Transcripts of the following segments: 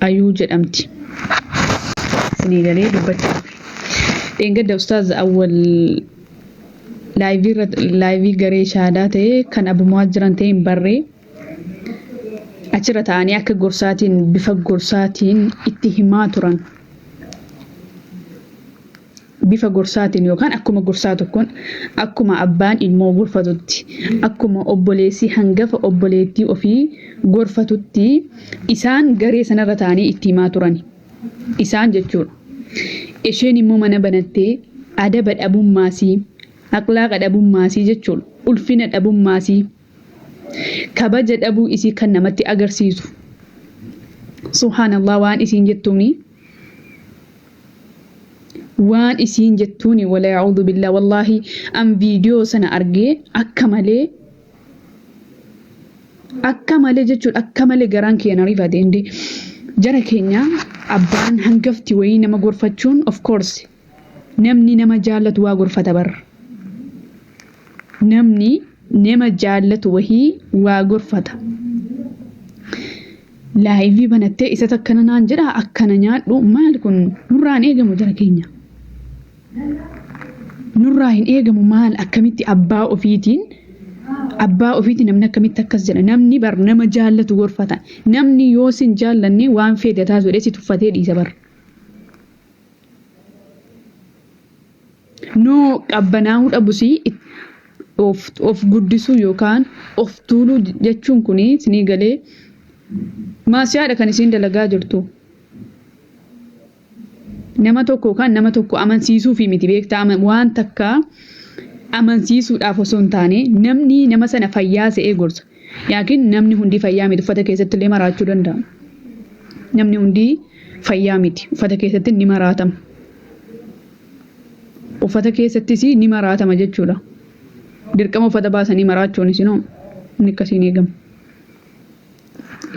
Ayuu jedhamti. Isinii galee dubbachaa ture. Dheengadda Ustaaz Awwal laayivii irra laayivii garee shaadaa ta'e kan Abu Mu'aaz jiran ta'e hin barree achirra ta'anii akka gorsaatiin bifa gorsaatiin itti himaa turan. Bifa gorsaatiin yookaan akkuma gorsaa tokkoon akkuma abbaan ilmoo gorfatutti akkuma obboleessi hangafa obboleettii ofii gorfatutti isaan garee sanarra ta'anii itti himaa turani. Isaan jechuudha. Isheen immoo mana banattee adaba dhabummaasii, akhlaaqa dhabummaasii jechuudha. Ulfina dhabummaasii, kabaja dhabuu isii kan namatti agarsiisu. Subhaanallah waan isiin jettuuni. Waan isiin jettuuni wala a'uudhu billah wallaahi an viidiyoo sana argee akka malee akka malee jechuudha akka malee garaan kiyya na rifate inde jara keenya abbaan hangafti wayii nama gorfachuun of course namni nama jaallatu waa gorfata bar namni nama jaallatu wahii waa gorfata. Laayivii banattee isatu akkana naan jedhaa akkana nyaadhu maal kun nurraa hin eegamu jara keenya. Nurraa hin eegamu maal akkamitti abbaa ofiitiin abbaa ofiitiin namni akkamitti akkas jedha namni bar nama jaallatu gorfata namni yoo sin jaallanne waan feete taatu jedhee si tuffatee dhiisa bar. No qabbanaa'uu dhabusii of of guddisuu yookaan of tuuluu jechuun kun isinii galee maasiyaadha kan isiin dalagaa jirtu. Nama tokko yookaan nama tokko amansiisuufi miti beektaa waan takka amansiisuudhaaf osoo hin taane namni nama sana fayyaa se'ee gorsa. Yaakiin namni hundi fayyaa miti uffata keessatti illee maraachuu danda'a. Namni hundi fayyaa miti uffata keessatti ni maraatama. Uffata keessattis ni maraatama jechuudha. Dirqama uffata baasanii maraachuunis inoo inni akkasiin eegama.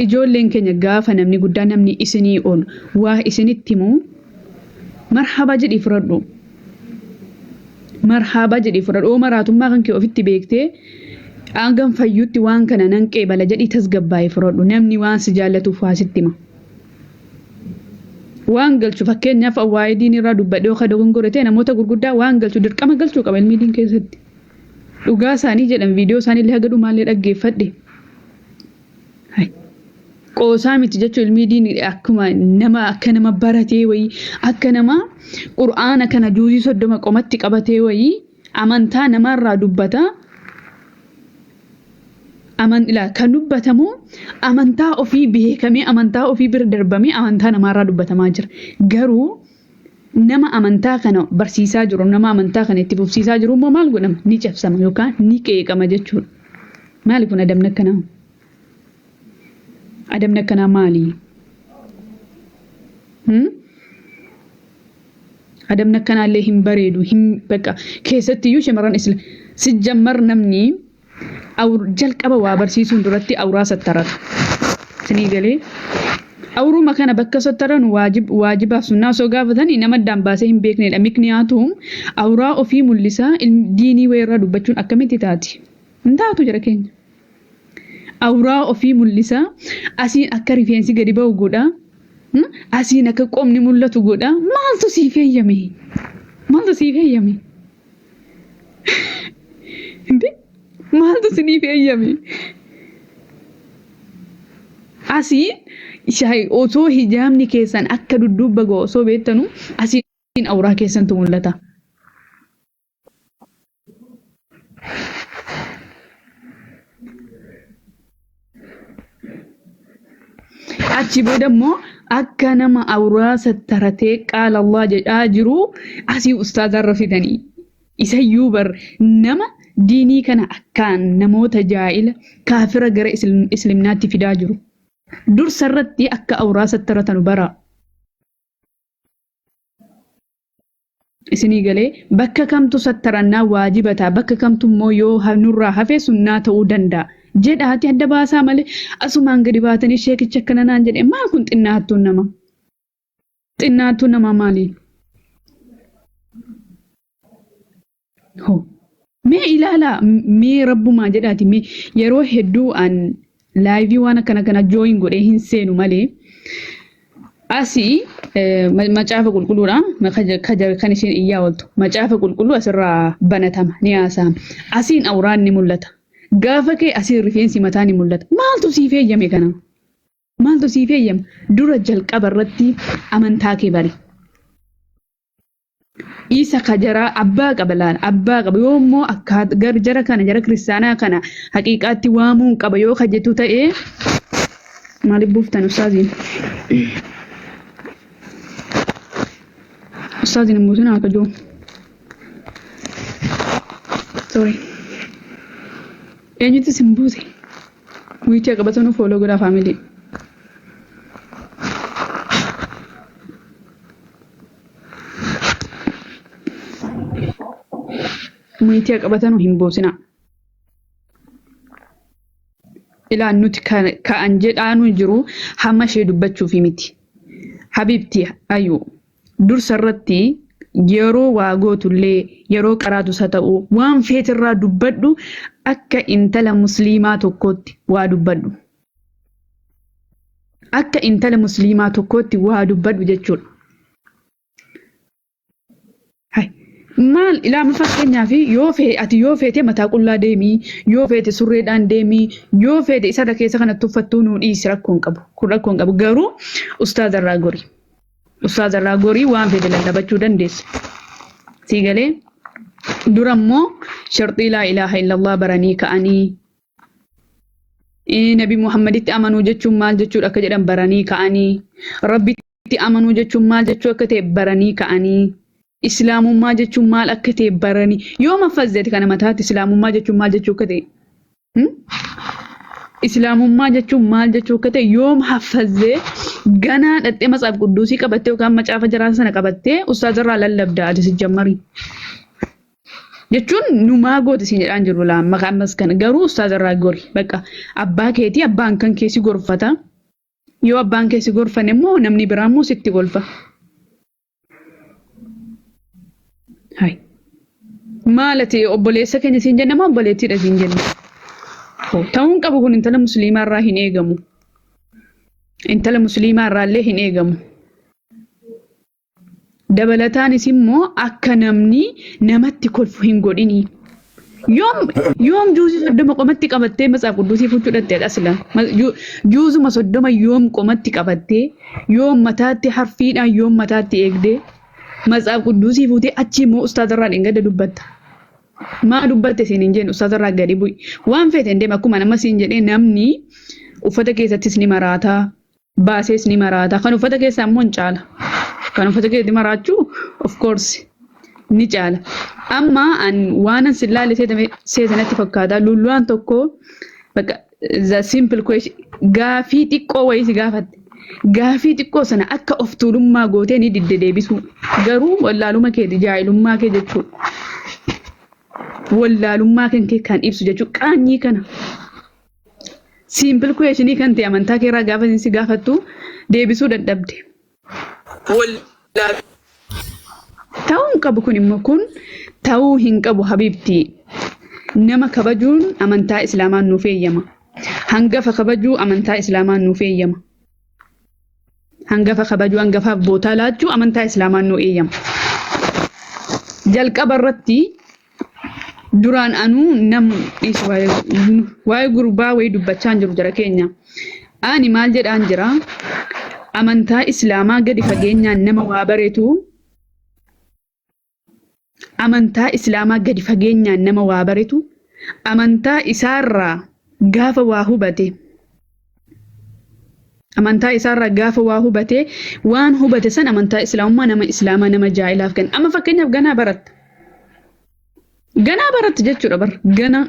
Ijoolleen keenya gaafa namni guddaa namni isinii ol waa isinitti himu marhaba jedhii fudhadhu. Marhaba jedhii fudhadhu. Oo maraatummaa kan kee ofitti beektee hangam fayyutti waan kana nan qeebala jedhii tasgabbaa'ee fudhadhu. Namni waan si jaallatuuf waa sitti hima. Waan galchu fakkeenyaaf waa'ee diinii irraa dubbadhee yoo ka dogongore ta'e namoota gurguddaa waan galchu dirqama galchuu qaba ilmii diin keessatti. Dhugaa isaanii jedhan viidiyoo isaanii illee haga dhumaallee dhaggeeffadhe. Hai. Qoosaa miti jechuun ilmii diinii akkuma nama akka nama baratee wayii akka nama qur'aana kana juuzii 30 qomatti qabatee wayii amantaa namaarraa dubbata. Aman ilaa kan dubbatamu amantaa ofii beekamee amantaa ofii bira darbamee amantaa namaarraa dubbatamaa jira. Garuu nama amantaa kana barsiisaa jiru nama amantaa kana itti fufsiisaa jiru immoo maal godhama? Ni cabsama yookaan ni qeeqama jechuudha. Maali kun adabni akkanaa? Adabni akkanaa maali? Hmm? Adabni akkanaallee hin bareedu hin bakka keessattiyyuu shamarran isla sijjammar namni jalqaba waa barsiisuun duratti awraa sattarata. Isinii galee awruma kana bakka sattaran waajib waajibaaf sunnaa osoo gaafatanii nama addaan baasee hin beeknedha. Mikniyaatuum awraa ofii mul'isaa diinii wayirraa dubbachuun akkamitti taati? Hin taatu jara keenya. Awraa ofii mul'isa. Asiin akka rifeensi gadi ba'u godha. Asiin akka qomni mul'atu godha. Maaltu siif heeyyame? Maaltu siif heeyyame? Hindi? Maaltu siniif heeyyame? Asiin osoo hijaabni keessan akka dudduubba ga'u osoo beektanu asiin awraa keessantu mul'ata. Achi booda immoo akka nama awraa sattaratee qaala Allah jedhaa jiru asii ustaazarra fidanii. Isayyuu bar nama diinii kana akkaan namoota jaa'ila kaafira gara islimnaatti fidaa jiru. Dursa irratti akka awraa sattaratanu baraa. Isinii galee bakka kamtu sattarannaa waajiba ta'a bakka kamtu immoo yoo nurraa hafe sunnaa ta'uu danda'a jedhaati adda baasaa malee asumaan gadi baatanii sheekichi akkana naan jedhe maal kun xinnaattuun nama xinnaattuun namaa maali? Hoo. Mee ilaalaa mee rabbumaa jedhaati mee yeroo hedduu an laayivii waan akkana kana jooyin godhee hin seenu malee Asii macaafa qulqulluudha kan isheen iyyaa ooltu. Macaafa qulqulluu asirraa banatama ni haasa'ama. Asiin awraan ni mul'ata. Gaafa kee asiin rifeensi mataa ni mul'ata. Maaltu siif eeyyame kana? Maaltu siif eeyyame? Dura jalqaba irratti amantaa kee bari. Isa ka jaraa abbaa qaba laala abbaa qaba yoo immoo akka gar jara kana jara kiristaanaa kana haqiiqaatti waamuun qaba yoo ka jettu ta'e maaliif buuftan ustaaziin? Ustaaziin hin buusin haa kajoo. Sorry. Eenyutu isin buuse? Wiitii qabatanii follow godhaa family. Wiitii qabatanii hin buusinaa. Ilaa nuti ka'an jedhaanu jiru hamma ishee dubbachuufi miti. Habibti ayyuu dursa irratti yeroo waa gootullee yeroo qaraatus haa ta'u waan feetirraa dubbadhu, akka intala musliimaa tokkootti waa dubbadhu. Akka intala musliimaa tokkootti waa dubbadhu jechuudha. Hai. Maal ilaama fakkeenyaaf yoo fee ati yoo feete mataa qullaa deemii, yoo feete surreedhaan deemii, yoo feete isarra keessa kanatti uffattuu nuu dhiisi, rakkoo hin qabu. Kun rakkoo hin qabu. Garuu ustaazarraa gori. Ustaazarraa gorii waan feete lallabachuu dandeessa. Sii galee dura immoo sharxii laa ilaaha illallah baranii ka'anii, Nabi Muhammaditti amanuu jechuun maal jechuudha akka jedhan baranii ka'anii, Rabbitti amanuu jechuun maal jechuu akka ta'e baranii ka'anii, Islaamummaa jechuun maal akka ta'e baranii yoo maffazzeeti kana mataatti Islaamummaa jechuun maal jechuu akka ta'e, Islaamummaa jechuun maal jechuu akka ta'e yoom haffazzee ganaa dhaqxee matsaaf qudduusii qabattee yookaan macaafa jaraa sana qabattee ustaazarraa lallabda ati si jammarii. Jechuun numaa gooti siin jedhaan jiru laa maqaa ammas kana garuu ustaazarraa gori bakka abbaa keetii abbaan kan kee si gorfata, yoo abbaan kee si gorfane immoo namni biraa immoo sitti golfa. Hai. Maal ati obboleessa keenya siin jenna moo obboleettiidha siin jenna? Ta'uun qabu kun intala musliimaa irraa hin eegamu. Intala musliimaa irraa illee hin eegamu. Dabalataanis immoo akka namni namatti kolfu hin godhini. Yoom juuzii 30 qomatti qabattee matsaaf qudduusii fuuchuu dhattee asla. Juuzuma 30 yoom qomatti qabattee, yoom mataatti harfiidhaan, yoom mataatti eegdee matsaaf qudduusii fuutee achii immoo ustaazarraa dhingada dubbatta. Maa dubbatte siin hin jennu, ustaazarraa gadi bu'i. Waan feete hin deema akkuma nama siin jedhee namni uffata keessattis ni maraataa, baasees ni maraata. Kan uffata keessaa immoo hin caala. Kan uffata keessatti maraachuu of course ni caala. Amma an waan an sin laale seetanatti fakkaata. Lulluwaan tokko bakka the simple question gaafii xiqqoo wayii si gaafatte. Gaafii xiqqoo sana akka of tuulummaa gootee ni didde deebisuu. Garuu wallaaluma keeti jaahilummaa kee jechuudha. Wallaalummaa kan kee kan ibsu jechuudha. Qaanyii kana. Simple question kan ta'e amantaa keerraa gaafa si gaafattu deebisuu dadhabde. Ta'uu hin qabu kun immoo, kun ta'uu hin qabu habiibti. Nama kabajuun amantaa Islaamaan nuuf eeyyama. Hangafa kabajuu amantaa Islaamaan nuuf eeyyama. Hangafa kabajuu, hangafaaf bootaa laachuu amantaa Islaamaan nu eeyyama. Jalqaba irratti duraan anuu nam dhiisu waa'ee gurbaa wayii dubbachaa hin jiru jara keenya. Ani maal jedhaan jira? Amantaa Islaamaa gadi fageenyaan nama waa bareetu, amantaa Islaamaa gadi fageenyaan nama waa baretu, amantaa isaarraa gaafa waa hubate, amantaa isaarraa gaafa waa hubate, waan hubate san amantaa Islaamummaa nama Islaamaa nama jaa'ilaaf kenna. Amma fakkeenyaaf ganaa baratta. Ganaa baratta jechuudha bar ganaa.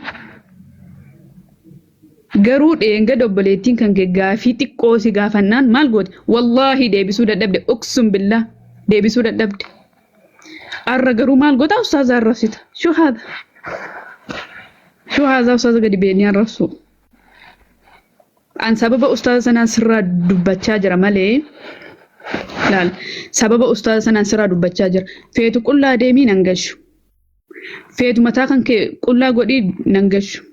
Garuu dheenga obboleettiin kan kee gaafii xiqqoo si gaafannaan maal goote? Wallaahi deebisuu dadhabde, uqsum billah deebisuu dadhabde. Arra garuu maal goota? Ustaaza arrabsita. Shuu haadha. Shuu haadha ustaaza gadi beenii arrabsu. An sababa ustaaza sanaan sirraa dubbachaa jira malee laal, sababa ustaaza sanaan sirraa dubbachaa jira. Feetu qullaa deemii nan gashu. Feetu mataa kan kee qullaa godhii nan gashu.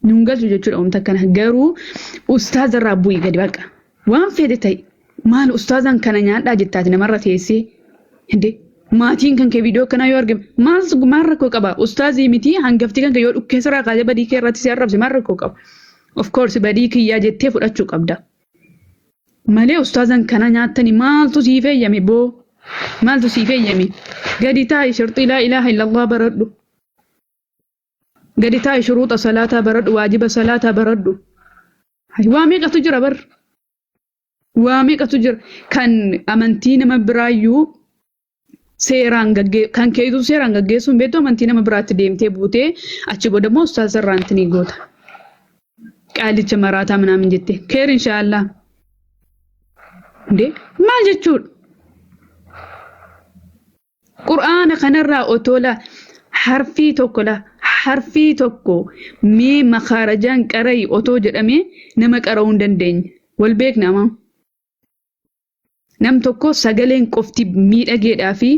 Nun galchu jechuudha wanta akkana. Garuu ustaaza irraa bu'i gadi baqa. Waan fedhe ta'e maal ustaazaan kana nyaadhaa jettaati namarra teessee hinde maatiin kan kee viidiyoo akkanaa yoo argame maal maal rakkoo qaba? Ustaazii miti hangafti kan kee yoo dhukkee sirraa kaasee badii kee irratti si arrabse maal rakkoo qaba? Of course badii kiyyaa jettee fudhachuu qabda. Malee ustaazan kana nyaattani maaltu siif eeyyame boo? Maaltu siif eeyyame? Gadi taa'i sharxii laa ilaaha illallah baradhu. Gadi taa'i shuruuxa salaataa baradhu, waajiba salaataa baradhu. Waa meeqatu jira bar? Waa meeqatu jira kan amantii nama biraayyuu seeraan gaggee kan keetu seeraan gaggeessuun beektu amantii nama biraatti deemtee buutee achi booda immoo ustaaza irraa ni goota. Qaalicha maraataa minaamin jette. Keer inshaallah. Ndee maal jechuudha? Qur'aana kanarraa otoo la harfii tokko la harfii tokko mee makaarajaan qara'i otoo jedhamee nama qara'uu hin dandeenye. Wal beekna amaa. Nam tokko sagaleen qofti miidhageedhaa fi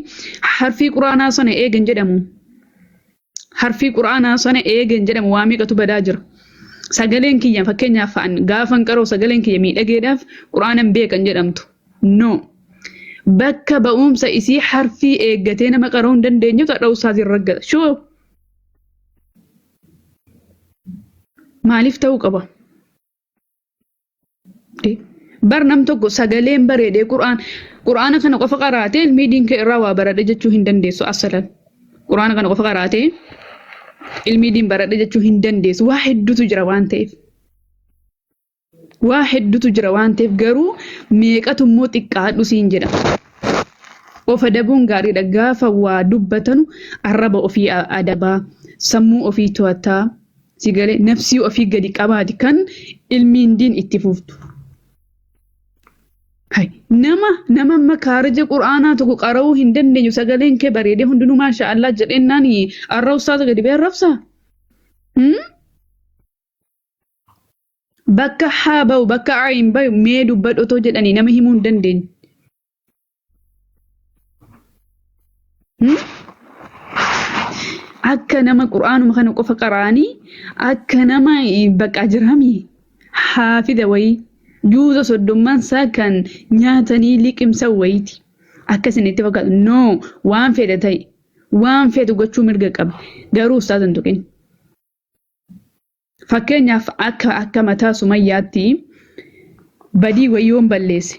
harfii quraanaa sana eegan jedhamu. Harfii quraanaa sana eegan jedhamu waa meeqatu badaa jira. Sagaleen kiyya fakkeenyaaf gaafan qaroo sagaleen kiyya miidhageedhaaf quraanan beekan jedhamtu. No. Bakka ba'umsa isii harfii eeggatee nama qaroo hin dandeenyetu hadha ustaaziin raggata. Shoo! Maaliif ta'uu qaba? Bar nam tokko sagaleen bareedee qur'aana kana qofa qaraatee ilmii diin kee irraa waa baradhe jechuu hin dandeessu asalan. Qur'aana kana qofa qaraatee ilmii diin baradhe jechuu hin dandeessu. Waa hedduutu jira waan ta'eef. Waa hedduutu jira waan ta'eef garuu meeqatu immoo xiqqaadhu siin jedha. Of adabuun gaariidha. Gaafa waa dubbatanu arraba ofii adabaa, sammuu ofii to'ataa, si galee nafsii ofii gadi qabaati kan ilmiin diin itti fuftu. Hai, nama nama makaarija qur'aanaa tokko qara'uu hin dandeenyu sagaleen kee bareedee hundinuu maasha Allah jedhennaan arra ustaaza gadi ba'ee arrabsaa? Bakka haa ba'u bakka ayin ba'u mee dubbadhu otoo jedhanii nama himuu hin dandeenye. Akka nama qur'aanuma kana qofa qara'anii akka nama baqa jirami haafida wayii juuza soddomman isaa kan nyaatanii liqimsan wayiiti. Akka isin itti fakkaatu no waan fedhe ta'e waan feetu gochuu mirga qaba garuu ustaaza hin tuqin. Fakkeenyaaf akka mataa Sumayyaatti badii wayii yoon balleesse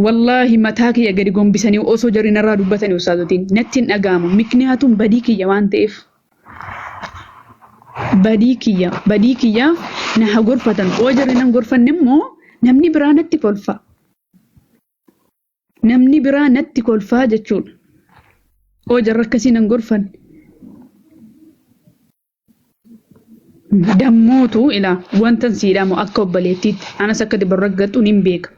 wallaahi mataa kiyya gadi gombisanii osoo jarri narraa dubbatanii ustaazotiin natti hin dhaga'amu. Mikniyaatuun badii kiyya waan ta'eef badii kiyya badii kiyyaaf na haa gorfatan. Oo jarri nan gorfanne immoo namni biraa natti kolfa. Namni biraa natti kolfaa jechuudha. Oo jarri akkasii nan gorfanne. Dammootu ilaa wantan siidhaamu akka obboleettiitti anas akka dibarraggattu nin beeka.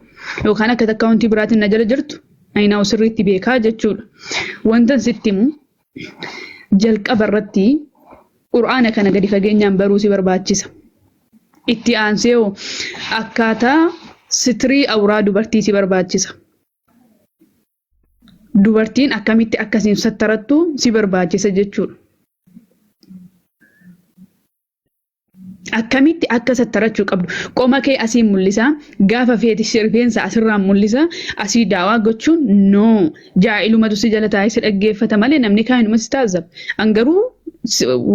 Yookaan akka takka wanti biraatiin na jala jirtu ayinaa sirriitti beekaa jechuudha. Wantan sitti himu jalqaba irratti qur'aana kana gadi fageenyaan baruu si barbaachisa. Itti aansee hoo akkaataa sitrii awraa dubartii si barbaachisa. Dubartiin akkamitti akkasiin sattarattu si barbaachisa jechuudha. Akkamitti akka sattarachuu qabdu qoma kee asiin mul'isa gaafa feeti rifeensa asirraan mul'isa asii daawaa gochuun no jaa'ilumatu si jala taa'ee si dhaggeeffata malee namni kaanuma si taazaba. An garuu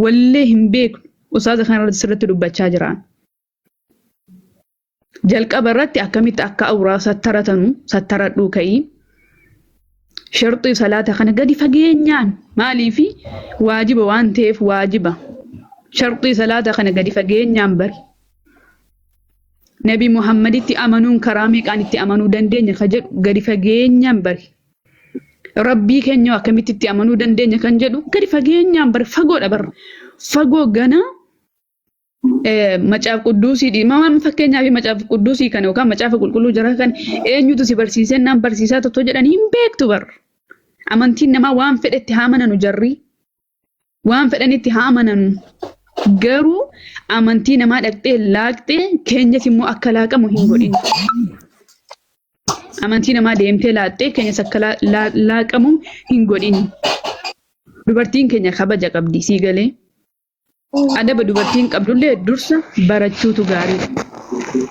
wallee hin beeku ustaaza kanarratti sirriitti dubbachaa jira. Jalqaba irratti akkamitti akka awraa sattaratanu sattaradhuu ka'ii. Sharxii salaata kana gadi fageenyaan maaliifi waajiba waan ta'eef waajiba. Sharxii salaata kana gadi fageenyaan bari. Nabi Muhammaditti amanuun karaa meeqaan itti amanuu dandeenya ka jedhu gadi fageenyaan bari. Rabbii keenya akkamitti itti amanuu dandeenya kan jedhu gadi fageenyaan bari fagoodha bar. Fagoo gana Macaafa Qudduusii dhiimamaan fakkeenyaaf Macaafa Qudduusii kana yookaan Macaafa Qulqulluu jara kan eenyutu si barsiisee naan barsiisaa tokko jedhanii hin beektu bar. Amantiin namaa waan fedhetti haa amananu jarri. Waan fedhanitti haa amananu. Garuu amantii namaa dhaqxee laaqxee keenyas immoo akka laaqamu hin godhin. Amantii namaa deemtee laaqxee keenyas akka laaqamu hin godhin. Dubartiin keenya kabaja qabdi sii galee. Adaba dubartiin qabdullee dursa barachuutu gaariidha.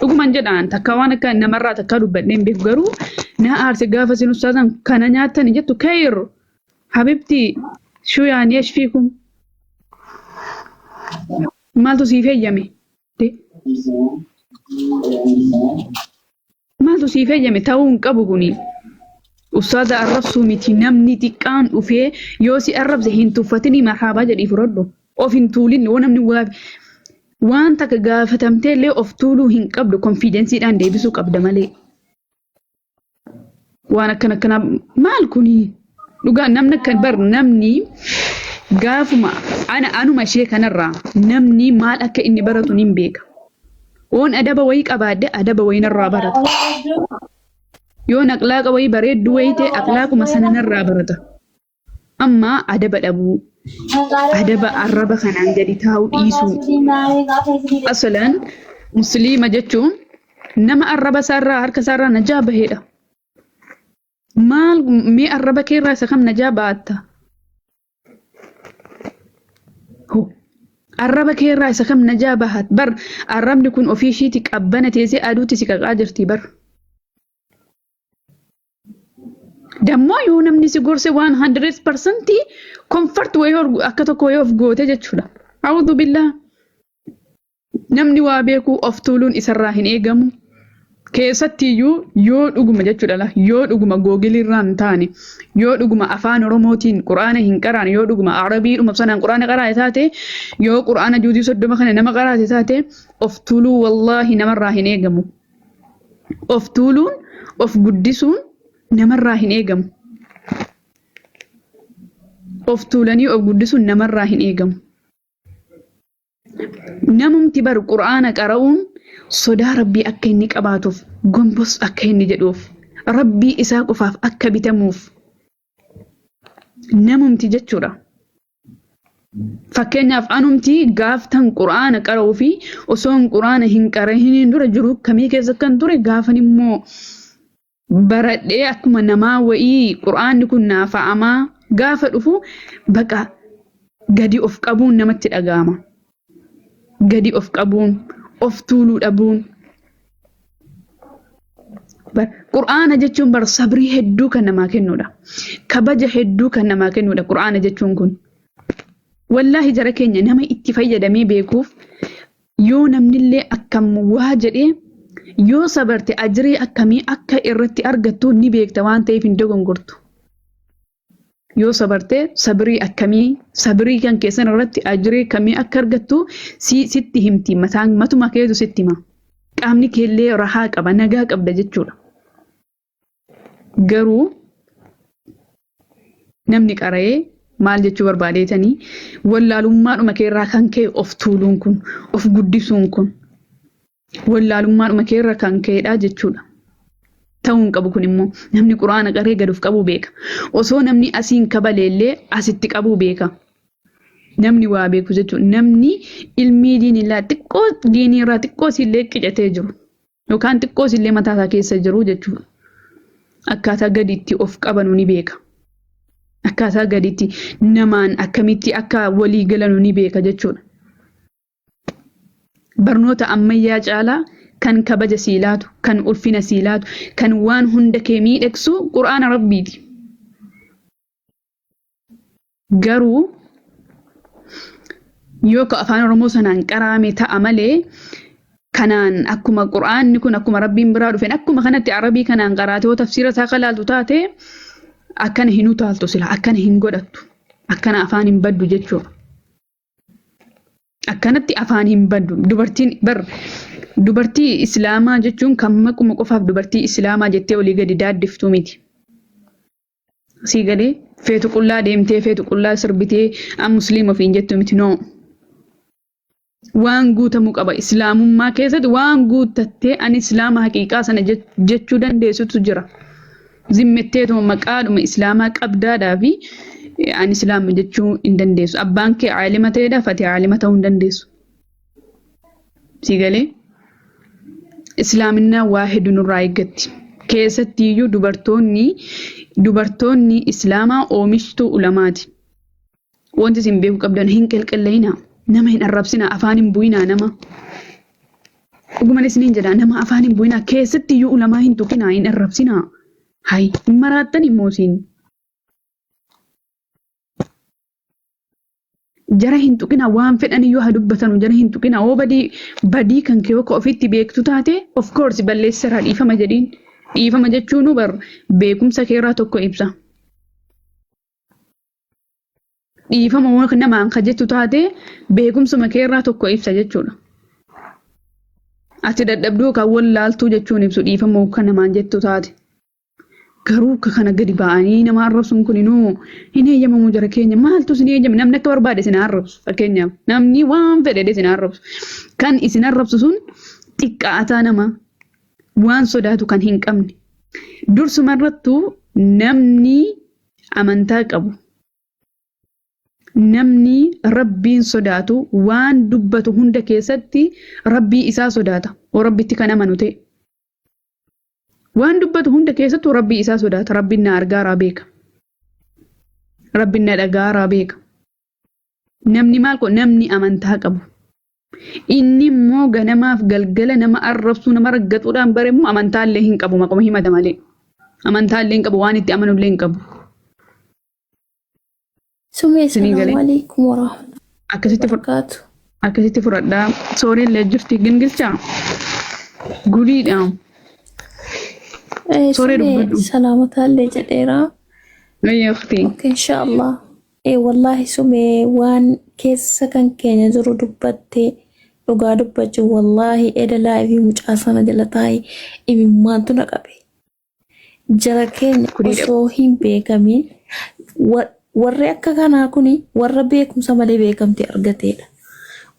Dhuguman jedhaan takka waan akka namarraa takka dubbadhee hin beeku garuu na aarse gaafa isin ustaazan kana nyaattan jettu kayir habibti shuu yaani eesh fiikum maaltu siif heeyyame maaltu siif heeyyame ta'uu hin qabu kuni. Ustaaza arrabsuu miti namni xiqqaan dhufee yoo si arrabse hin tuffatini marhaabaa jedhii fudhadhu. Of hin tuulin yoo namni waa waan takka gaafatamtee illee of tuuluu hin qabdu konfiidensiidhaan deebisuu qabda malee. Waan akkana akkanaa maal kuni dhugaa namni akka bar namni gaafuma ana anuma ishee kanarraa namni maal akka inni baratu nin beeka. Oon adaba wayii qabaadde adaba wayii narraa barata. Yoon aqlaaqa wayii bareeddu wayii ta'e aqlaaquma sana narraa barata. Amma adaba dhabuu, adaba arraba kanaan gadi taa'uu dhiisuu. Asalan musliima jechuun nama arraba isaarraa harka isaarraa najaa bahedha. Maal mee arraba keerraa isa kam najaa baatta? Ho. Arraba keerraa isa kam najaa bahat? Bar arrabni kun ofii ishiiti qabbana teessee aduutti si qaqaa jirti bar. Dammoo yoo namni si gorse 100% comfort wayii akka tokko wayii of goote jechuudha. A'uudhu billaa. Namni waa beekuu of tuuluun isarraa hin eegamu. Keessattiyyuu yoo dhuguma jechuudha la yoo dhuguma googilirraa hin taane yoo dhuguma afaan Oromootiin quraana hin qaraane yoo dhuguma Arabiidhuma sanaan quraana qaraate taate yoo quraana juuzii 30 kana nama qaraate taate of tuuluu wallaahi namarraa hin eegamu. Of tuuluun of guddisuun namarraa hin eegamu. Of tuulanii of guddisuun namarraa hin eegamu. Namumti bar qur'aana qara'uun sodaa rabbii akka inni qabaatuuf gombos akka inni jedhuuf rabbii isaa qofaaf akka bitamuuf namumti jechuudha. Fakkeenyaaf anumti gaaftan qur'aana qara'uu fi osoon qur'aana hin qara'iniin dura jiru kamii keessa kan ture gaafan immoo baradhee akkuma namaa wa'ii qur'aanni kun naaf fa'amaa gaafa dhufu baqa gadi of qabuun namatti dhaga'ama. Gadi of qabuun, of tuuluu dhabuun. Qur'aana jechuun bar sabrii hedduu kan namaa kennudha. Kabaja hedduu kan namaa kennudha qur'aana jechuun kun. Wallaahi jara keenya nama itti fayyadamee beekuuf yoo namnillee akkam waa jedhee yoo sabarte ajrii akkamii akka irratti argattu ni beekta waan ta'eef hin dogongortu. Yoo sabarte sabrii akkamii sabrii kan keessan irratti ajrii akkamii akka argattu si sitti himti mataan matuma keetu sitti hima. Qaamni keellee rahaa qaba nagaa qabda jechuudha. Garuu namni qara'ee maal jechuu barbaadeetanii wallaalummaadhuma keerraa kan ka'e of tuuluun kun of guddisuun kun wallaalummaadhuma keerra kan ka'edha jechuudha. Ta'uu hin qabu kun immoo namni quraana qaree gad of qabuu beeka. Osoo namni asiin kabaleellee asitti qabuu beeka. Namni waa beeku jechuudha. Namni ilmii diinillaa xiqqoo diinii irraa xiqqoo illee qicatee jiru yookaan xiqqoo illee mataa isaa keessa jiru jechuudha. Akkaataa gaditti of qabanu ni beeka. Akkaataa gaditti namaan akkamitti akka walii galanu ni beeka jechuudha. Barnoota ammayyaa caalaa kan kabaja sii laatu, kan ulfina sii laatu, kan waan hunda kee miidhagsu qur'aana rabbiiti. Garuu yoo ka afaan Oromoo sanaan qaraame ta'a malee kanaan akkuma qur'aanni kun akkuma rabbiin biraa dhufeen akkuma kanatti arabii kanaan qaraate yoo tafsiira isaa kalaaltu taate akkana hin utaaltu sila akkana hin godhattu akkana afaan hin baddu jechuudha. Akkanatti afaan hin baddu. Dubartiin bar dubartii islaamaa jechuun kan maquma qofaaf dubartii islaamaa jettee olii gadi daaddiftuu miti. Sii galee feetu qullaa deemtee feetu qullaa sirbitee an musliima ofiin jettu miti noo. Waan guutamuu qaba. Islaamummaa keessatti waan guuttattee ani islaama haqiiqaa sana jechuu dandeessutu jira. Zimmetteetuma maqaadhuma islaamaa qabdaadhaa fi ani islaama jechuu hin dandeessu. Abbaan kee aalima ta'eedhaaf ati aalima ta'uu hin dandeessu. Sii galee islaaminaa waa hedduu nurraa eeggatti. Keessattiyyuu dubartoonni islaamaa oomishtuu ulamaati. Wanti isin beekuu qabdan hin qilqilleeyinaa. Nama hin arrabsinaa, afaan hin bu'inaa nama. Dhuguman isiniin jedha, nama afaan hin bu'inaa, keessatti iyyuu ulamaa hin tuqinaa, hin arrabsinaa. Hay, hin maraattan immoo isin. Jara hin tuqinaa, waan fedhan iyyuu haa dubbatanu, jara hin tuqinaa. Oo badii badii kan kee akka ofitti beektu taate, of course balleesseera, dhiifama jedhiin. Dhiifama jechuun bar beekumsa keerraa tokko ibsa. Dhiifama waan namaan ka jettu taate beekumsuma keerraa tokko ibsa jechuudha. Ati dadhabduu kan wallaaltuu jechuun ibsu dhiifama kan namaan jettu taate. Garuu akka kana gadi ba'anii nama arrabsuun kun inuu hin eeyyamamu jara keenya. Maaltu isin eeyyame? Namni akka barbaade isin arrabsu, fakkeenyaaf namni waan fedhe isin arrabsu. Kan isin arrabsu sun xiqqaataa nama waan sodaatu kan hin qabne. Dursumarrattuu namni amantaa qabu, namni Rabbiin sodaatu waan dubbatu hunda keessatti Rabbii isaa sodaata. Oo Rabbitti kan amanu ta'e. Waan dubbatu hunda keessattuu Rabbii isaa sodaata. Rabbiin na argaaraa beeka. Rabbiin na dhagaaraa beeka. Namni maal godha? Namni amantaa qabu. Inni immoo ganamaaf galgala nama arrabsuu, nama raggatuudhaan bare immoo amantaa illee hin qabu, maquma himata malee. Amantaa illee hin qabu, waan itti amanu illee hin qabu. Sumee Isinii galee? salaamu alaikum warahmatullahi Akkasitti fudhadhaa. wabarakatuh. Akkasitti fudhadhaa. Sooriin illee jirti gingilchaa. Gudiidha. Sooree Sumee dubbadhu. salaamataallee jedheera. Ayya ukhtii. Okay, inshallah. Wallahi sumee waan keessa kan keenya jiru dubbatte, dhugaa dubbachuu wallahi eda live mucaa sana jala taa'e imimmaantu na qabe. Jara keenya Gudiidha. osoo hin beekamiin warri akka kanaa kuni warra beekumsa malee beekamtii argateedha.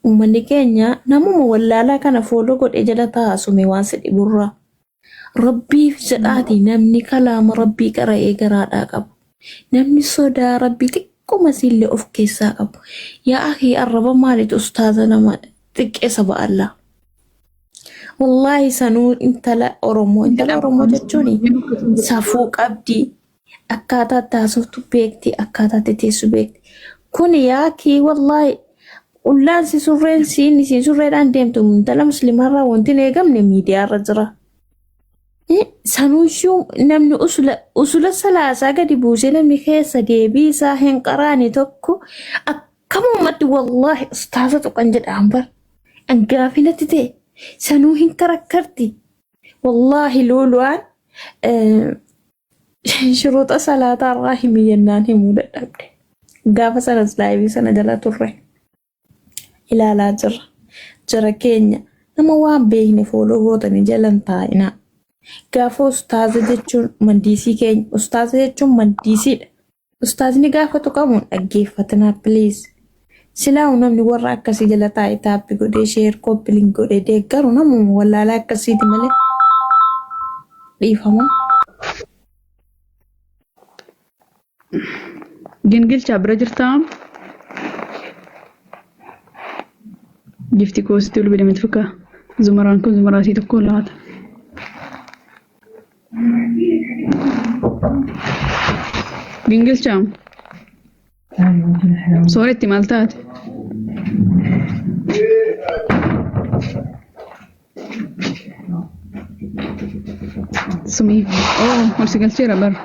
Uummanni keenya namuma wallaalaa kana follow godhee jala taa'a sume waan si dhiburraa. Rabbiif jedhaati namni kalaama Rabbii qara'ee garaadhaa qabu. Namni sodaa Rabbii xiqquma siillee of keessaa qabu. Yaa akii, arraba maalitu ustaaza nama xiqqeessa ba'allaa. Wallaahi sanuu intala Oromoo, intala Oromoo jechuun safuu qabdi. Akkaataa itti haasoftu beekti, akkaataa itti teessu beekti. Kuni yaakii wallaahi qullaan si surreen siin isiin surreedhaan deemtu intala musliimaarraa wanti hin eegamne miidiyaarra jira. Sanuuyyuu namni usula usula salaasaa gadi buusee namni keessa deebii isaa hin qaraane tokko akkamumatti wallaahi ustaaza tuqan jedhaan bar. Angaafii natti ta'e sanuu hin karakkarti. Wallaahi luulu'aan shuruuxa salaataa irraa himi jennaan himuu dadhabde. Gaafa sanas live sana jala turre ilaalaa jirra. Jara keenya, nama waan beekne follow gootanii jalan taa'inaa. Gaafa ustaaza jechuun mandiisii keenya, ustaaza jechuun mandiisiidha. Ustaazni gaafa tuqamu dhaggeeffatinaa, please. Silaa namni warra akkasii jala taa'e tap godhee, share, copy link godhee deeggaru namuma wallaalaa akkasiiti malee dhiifama. Gingilchaa bira jirtaa? Gifti koositti ol bilamti fakkaa. Zumaraan kun zumaraa isii tokko laata. Gingilchaa. Sooretti maal taate? Sumii. Oh, ol si galcheera bara.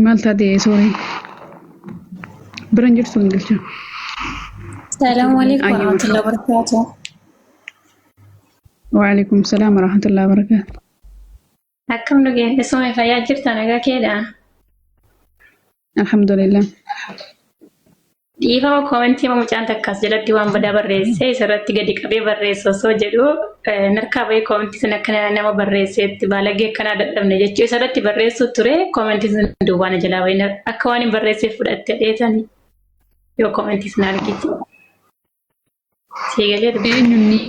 Maal taate sooree? Bira hin jirtu gingilchaa. Salaamu alaikum Ayyee. warahmatullahi wabarakatuh. Waalaikum salaam warahmatullahi wabarakatuh. Akkam nu geesse sume, fayyaa jirta, nagaa keedha? Alhamdulillah. Dhiifama, comment mucaan takkaas jalatti waan badaa barreesse isarratti gadi qabee barreesse osoo jedhu narkaa bahee comment sun akka nama barreesseetti baalagee akkanaa dadhabne jechuu isarratti barreessuu ture, comment sun duubaan jalaa bahee akka waan hin barreesseef fudhatte dheetani yoo comment sun argite. Siigalee dubbii. Eenyunni?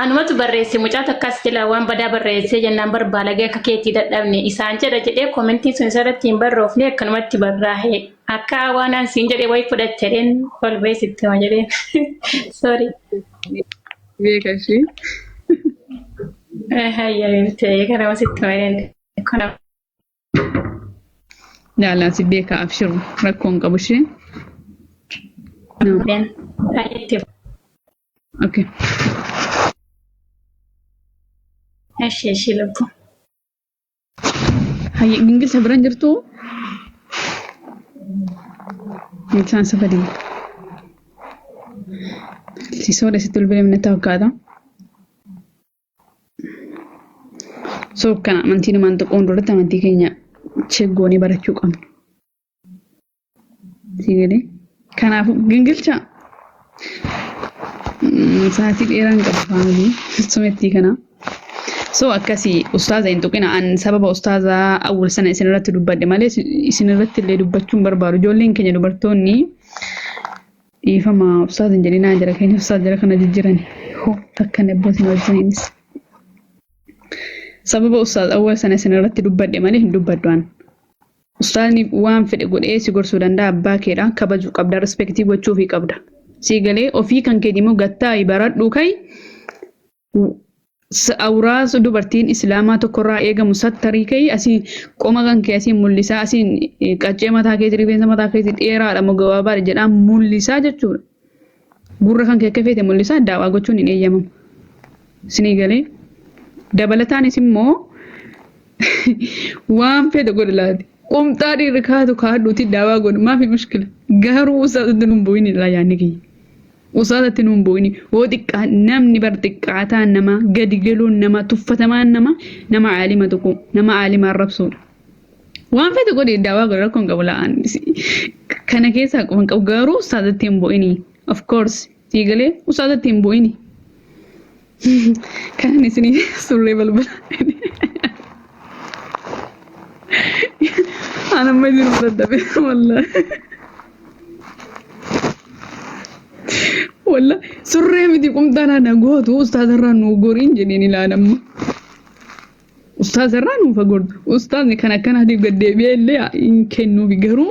Anumatu barreesse, mucaa takkas jala waan badaa barreessee jennaan bar baalagee akka keetii dadhabne isaan jedha jedhee commentiin sun isarratti hin barroofne, akkanumatti barraa'e akka waan an siin jedhe wayi fudhatte jedheen ol ba'ee sitti hima jedheen. Sorry. Beeka ishee. Hayya kana wasitti malee kana. Laalaa si beekaa abshiru rakkoo hin qabu ishee. Hayyetti. Okay. Eshi eshi lubbu. Hayye gingilcha biran jirtu? Gingilchaan safadii. Sisoodha sitti bilbilee natti fakkaata. So kana amantii namaan tuquun duratti amantii keenya cheggoonii barachuu qabna. Si galee? Kanaafuu gingilcha sa'aatii dheeraa hin qabu faamilii sumettii kana. So akkasii ustaaza hin tuqina an sababa ustaaza awwal sana isin irratti dubbadhe malee isin irratti illee dubbachuu hin barbaadu. Ijoolleen keenya dubartoonni dhiifama ustaaza hin jedhinaa jira keenya ustaaza jira kana jijjiirani. Hoo takka nebbo isin wajjiniinis. Sababa ustaaz awwal sana isin irratti dubbadhe malee hin dubbaddu an. Ustaazni waan fedhe godhee si gorsuu danda'a abbaa keedha kabajuu qabda rispeektii gochuufii qabda. Sii galee ofii kan keetii immoo gattaa'i baradhuu kai awraa dubartiin islaamaa tokkorraa eegamu sattarii kai asiin qoma kan kee asiin mul'isaa asiin qaccee mataa keetii rifeensa mataa keetii dheeraadha moo gabaabaadha jedhaa mul'isaa jechuudha. Gurra kan kee akka feete mul'isaa daawaa gochuun hin eeyyamamu. Sinii galee dabalataanis immoo waan fedhe godhe laati. Qomxaa dhiirri kaatu kaadhuuti daawaa godhu maafi mushkila. Garuu ustaazatti nuun bu'ini laa yaadni kiyya. Ustaazatti nuun bu'ini hoo xiqqaa namni bar xiqqaataan nama gadi galuun nama tuffatamaan nama nama aalima tuqu nama aalima arrabsuudha. Waan fedhe godhe daawaa godhe rakkoon qabu la'aan kana keessaa quban qabu garuu ustaazatti hin bu'ini. Of course sii galee ustaazatti hin bu'ini. Kanan isinii surree balbala. Ana amma isin dadhabe wallahi. Wallahi surree miti qumxaanaa na gootu ustaazarraa nu goriin jedheen ilaalamma. Ustaazarraa nuuf gortu. Ustaazni kan akkanaatiif gad deebi'ee illee hin kennuufi garuu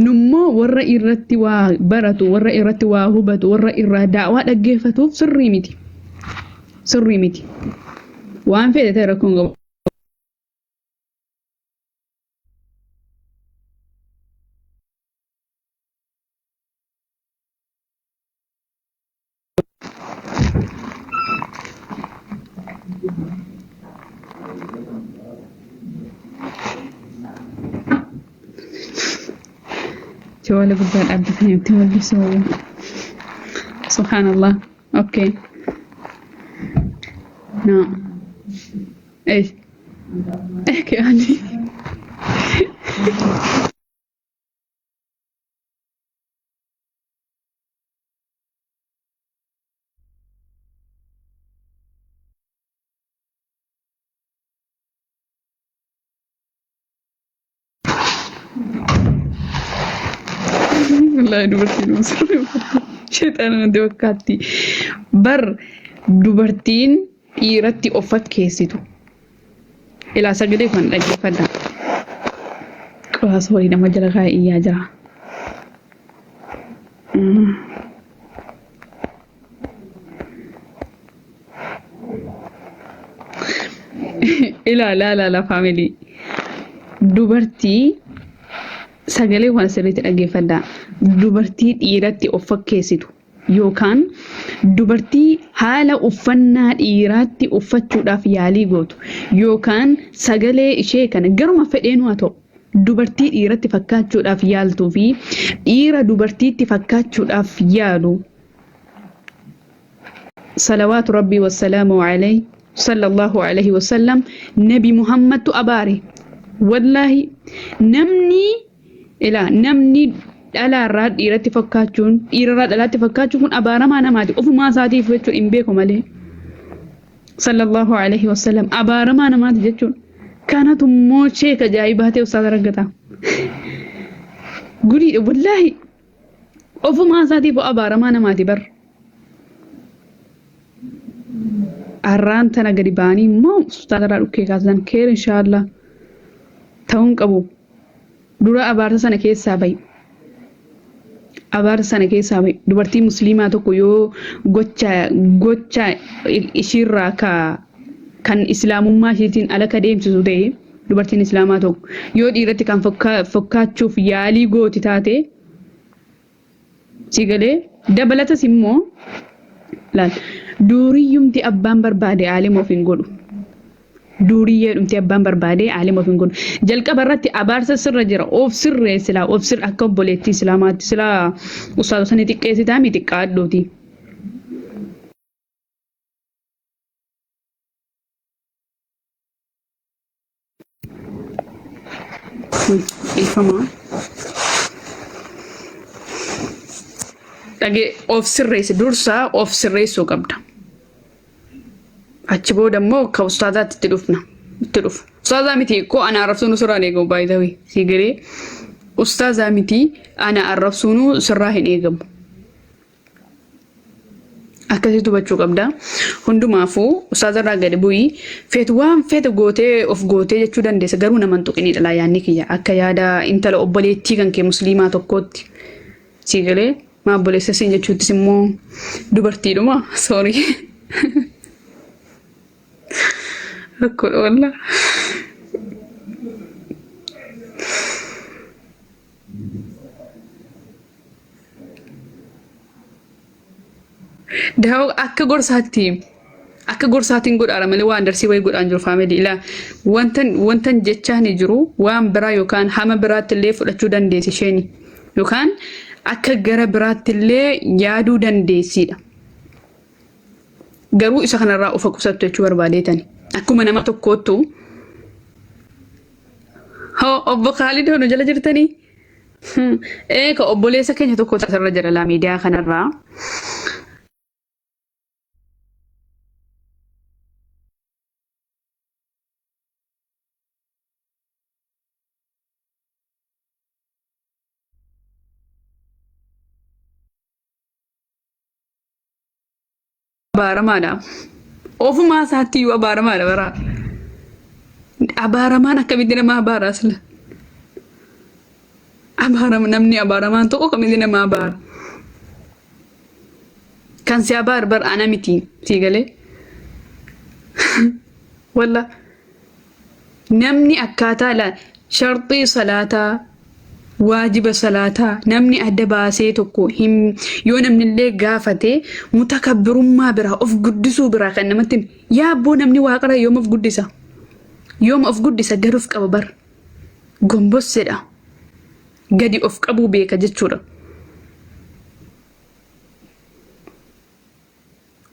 nummoo warra irratti waa baratu, warra irratti waa hubatu, warra irraa daawaa dhaggeeffatuuf sirrii miti. Sirrii miti. Waan fedhe ta'e rakkoon qabu. Jawaala guddaa dhaabbatanii itti mul'isu. Subhaanallah. Okay. No. ايش؟ احكي عني. Wallahi dubartiin sheexana natti fakkaatti. Bar dubartiin dhiiratti of fakkeessitu. Ilaa sagalee kan dhaggeeffadha. Qoraas horii nama jala kaa'ee iyyaa jira. Ilaa laa laa laa faamilii. Dubartii sagalee waan sirriitti dhaggeeffadha. Dubartii dhiiratti of fakkeessitu yookaan dubartii haala uffannaa dhiiraatti uffachuudhaaf yaalii gootu yookaan sagalee ishee kana garuma fedheenuu haa ta'u dubartii dhiiratti fakkaachuudhaaf yaaltuu fi dhiira dubartiitti fakkaachuudhaaf yaalu salawaatu rabbii wassalaamu alayhi sallallahu alayhi wasallam nabi muhammadtu abaare. Wallaahi namni ilaa namni dhalaarraa dhiiratti fakkaachuun dhiirarraa dhalaatti fakkaachuun kun abaaramaa namaati ofumaa isaatiif jechuun hin beeku malee sallallahu alayhi wasallam abaaramaa namaati jechuun kanatu immoo sheeka ajaa'ibaa ta'e ustaaza argata guriidha wallaahi ofumaa isaatiif abaaramaa namaati bar Arraan tana gadi ba'anii immoo ustaazarraa dhukkee kaasan keer inshaallah ta'uun qabu dura abaarsa sana keessaa bahi. Abaarsa sana keessaa bahi. Dubartii musliimaa tokko yoo gocha gocha ishiirraa ka Kan islaamummaa isheetiin ala ka deemsisu ta'e dubartiin islaamaa tokko yoo dhiiratti kan fokkaachuuf yaalii gooti taate, si galee, dabalatas immoo laal, duuriyyumti abbaan barbaade aalima of hin godhu. Duuriyyee dhumti abbaan barbaade aalima of hin godhu. Jalqaba irratti abaarsa sirra jira. Of sirree silaa, of sirra akka obboleettii islaamaatti silaa ustaazota sanii xiqqeessitaa mi xiqqaadhuuti. Dhiifama. Dhagee, of sirreessi, dursaa of sirreessuu qabda. Achi booda immoo akka ustaazaatti itti dhufna. Itti dhufu. Ustaazaa miti koo ana arrabsuun sirraa hin eegamu, baay'ee si galee, ustaazaa miti ana arrabsuun sirraa hin eegamu. Akkasitti hubachuu qabda. Hundumaafuu ustaazarraa gadi bu'ii, feetu waan feete gootee of gootee jechuu dandeessa, garuu nama hin tuqinidha laa yaadni kiyya, akka yaada intala obboleettii kan kee musliimaa tokkootti. Si galee, maa obboleessa siin jechuuttis immoo dubartiidhuma, sorry. Rakkoodha wallaa. Daawwa akka gorsaatiin godhaara malee waan darsii wayii godhaan jiru, family. Ilaa, wantan jechaa ni jiru waan biraa yookaan hama biraatti illee fudhachuu dandeessi isheeni, yookaan akka gara biraatti illee yaaduu dandeessiidha. Garuu isa kanarraa ofa qusattu jechuu barbaadeetani. Akkuma nama tokkoottu. Hoo, obbo Kaalid, nu jala jirtanii? Ee, ka obboleessa keenya tokko asirra jira laa miidiyaa kanarraa. Abaaramaadha. Ofumaa isaatti iyyuu abaaramaadha bara. Abaaramaan akkamitti nama abaara sila? Abaarama, namni abaaramaan tokko akkamitti nama abaara? Kan si abaar bar ana miti, sii galee. Walla namni akkaataa la sharxii salaataa, waajiba salaataa namni adda baasee tokko hin, yoo namni illee gaafate, mutakabbirummaa biraa, of guddisuu biraa kan namatti yaa abboo, namni waaqara yoom of guddisa? Yoom of guddisa? Gad of qaba bar, gombossedha, gadi of qabuu beeka jechuudha.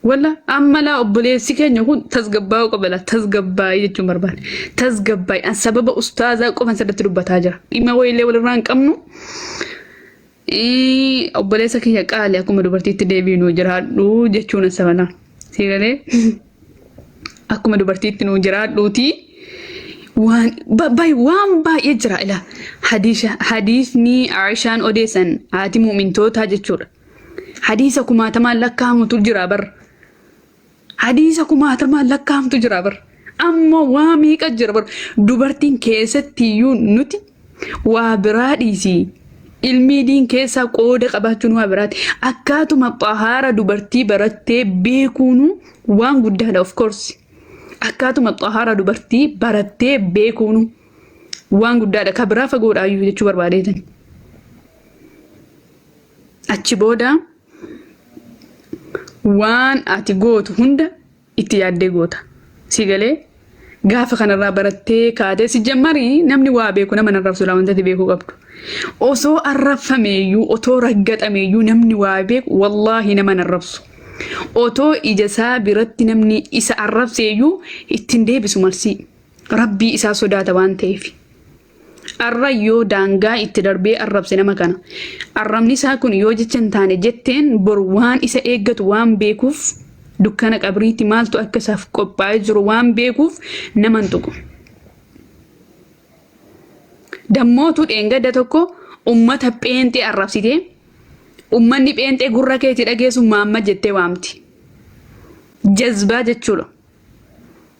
Walla amma laa obboleessi keenya kun tasgabbaa'uu qaba laa, tasgabbaa'ii jechuun barbaade. Tasgabbaa'ii, an sababa ustaazaa qofan sirriitti dubbataa jira. Dhimma wayiillee walirraa hin qabnu. Obboleessa kiyya qaali, akkuma dubartiitti deebiinuu jiraadhu jechuun sabala. Sii galee, akkuma dubartiitti nuu jiraadhuuti. Waan waan baay'ee jira ila, hadiisni Aishaan odeessan, haati mu'mintootaa jechuudha. Hadiisa kumaatamaan lakkaa'amutu jira bar. Hadiisa kumaatamaan lakkaa'amtu jira bar. Amma waa meeqa jira bar. Dubartiin keessatti iyyuu nuti waa biraa dhiisii. Ilmii diin keessaa qooda qabaachuun waa biraati. Akkaatuma xahaara dubartii barattee beekuunu waan guddaadha, of course. Akkaatuma xahaara dubartii barattee beekuunu waan guddaadha. Ka biraa fagoodhaayyuu jechuu barbaadeetan. Achi booda waan ati gootu hunda itti yaaddee goota. Si galee, gaafa kanarraa barattee kaatee si jammarii, namni waa beeku nama narrabsu laa, wanta ati beekuu qabdu. Osoo arrabfameeyyuu, otoo raggaxameeyyuu, namni waa beeku wallaahi nama narrabsu. Otoo ija isaa biratti namni isa arrabseeyyuu ittiin deebisu marsii. Rabbii isaa sodaata waan ta'eef. Arra yoo daangaa itti darbee arrabse nama kana, arrabni isaa kun yoo jecha hin taane jetteen, bor waan isa eeggatu waan beekuuf, dukkana qabriitti maaltu akka isaaf qophaa'ee jiru waan beekuuf nama hin tuqu. Dammootu dheengadda tokko ummata pheenxee arrabsitee, ummanni pheenxee gurra keetii dhageessu maamma jettee waamti. Jazbaa jechuudha.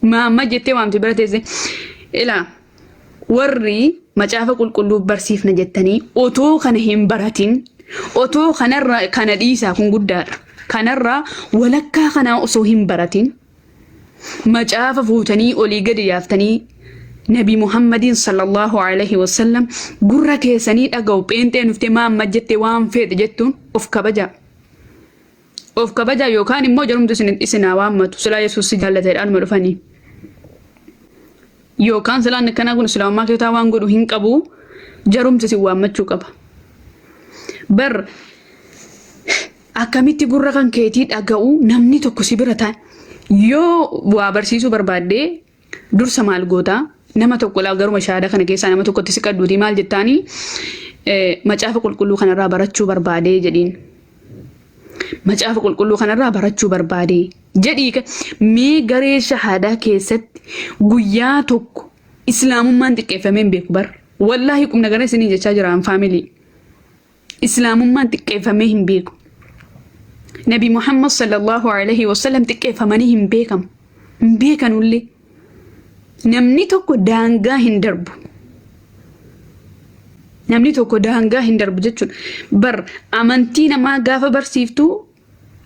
Maamma jettee waamti bira teesse. Ilaa, warri macaafa qulqulluu barsiifna jettanii otoo kana hin baratin, otoo kanarra, kana dhiisaa, kun guddaadha. Kanarraa walakkaa kanaa osoo hin baratin, Macaafa fuutanii olii gadi yaaftanii Nabi Muhammadiin sallallahu alaihi wasallam gurra keessanii dhaga'u pheenxeen dhuftee maamma jettee waan feete jettuun of kabajaa. Of kabajaa yookaan immoo jarumtu isin haa waammatu silaa Yesuus si jaallateedhaanuma dhufanii. Yookaan silaan akkanaa kun islaamummaa keessaa waan godhu hin qabu jarumti isin waammachuu qaba. Bar akkamitti gurra kan keetii dhaga'u namni tokko si bira taa'e yoo waa barsiisuu barbaaddee dursa maal goota nama tokko laa garuma shahaadaa kana keessaa nama tokkotti si qadduutii maal jettaanii macaafa qulqulluu kanarraa barachuu barbaadee jedhiin. Macaafa qulqulluu kanarraa barachuu barbaadee jedhii mee garee shahaadaa keessatti guyyaa tokko islaamummaan xiqqeeffamee hin beeku bar. Wallaahi qubna gara isinii jechaa jira faamilii. Islaamummaan xiqqeeffamee hin beeku. Nabi Muhammad sallallahu alaihi wasallam xiqqeeffamanii hin beekamu. Hin beekanullee. Namni tokko daangaa hin darbu. Namni tokko daangaa hin darbu jechuudha. Bar amantii namaa gaafa barsiiftu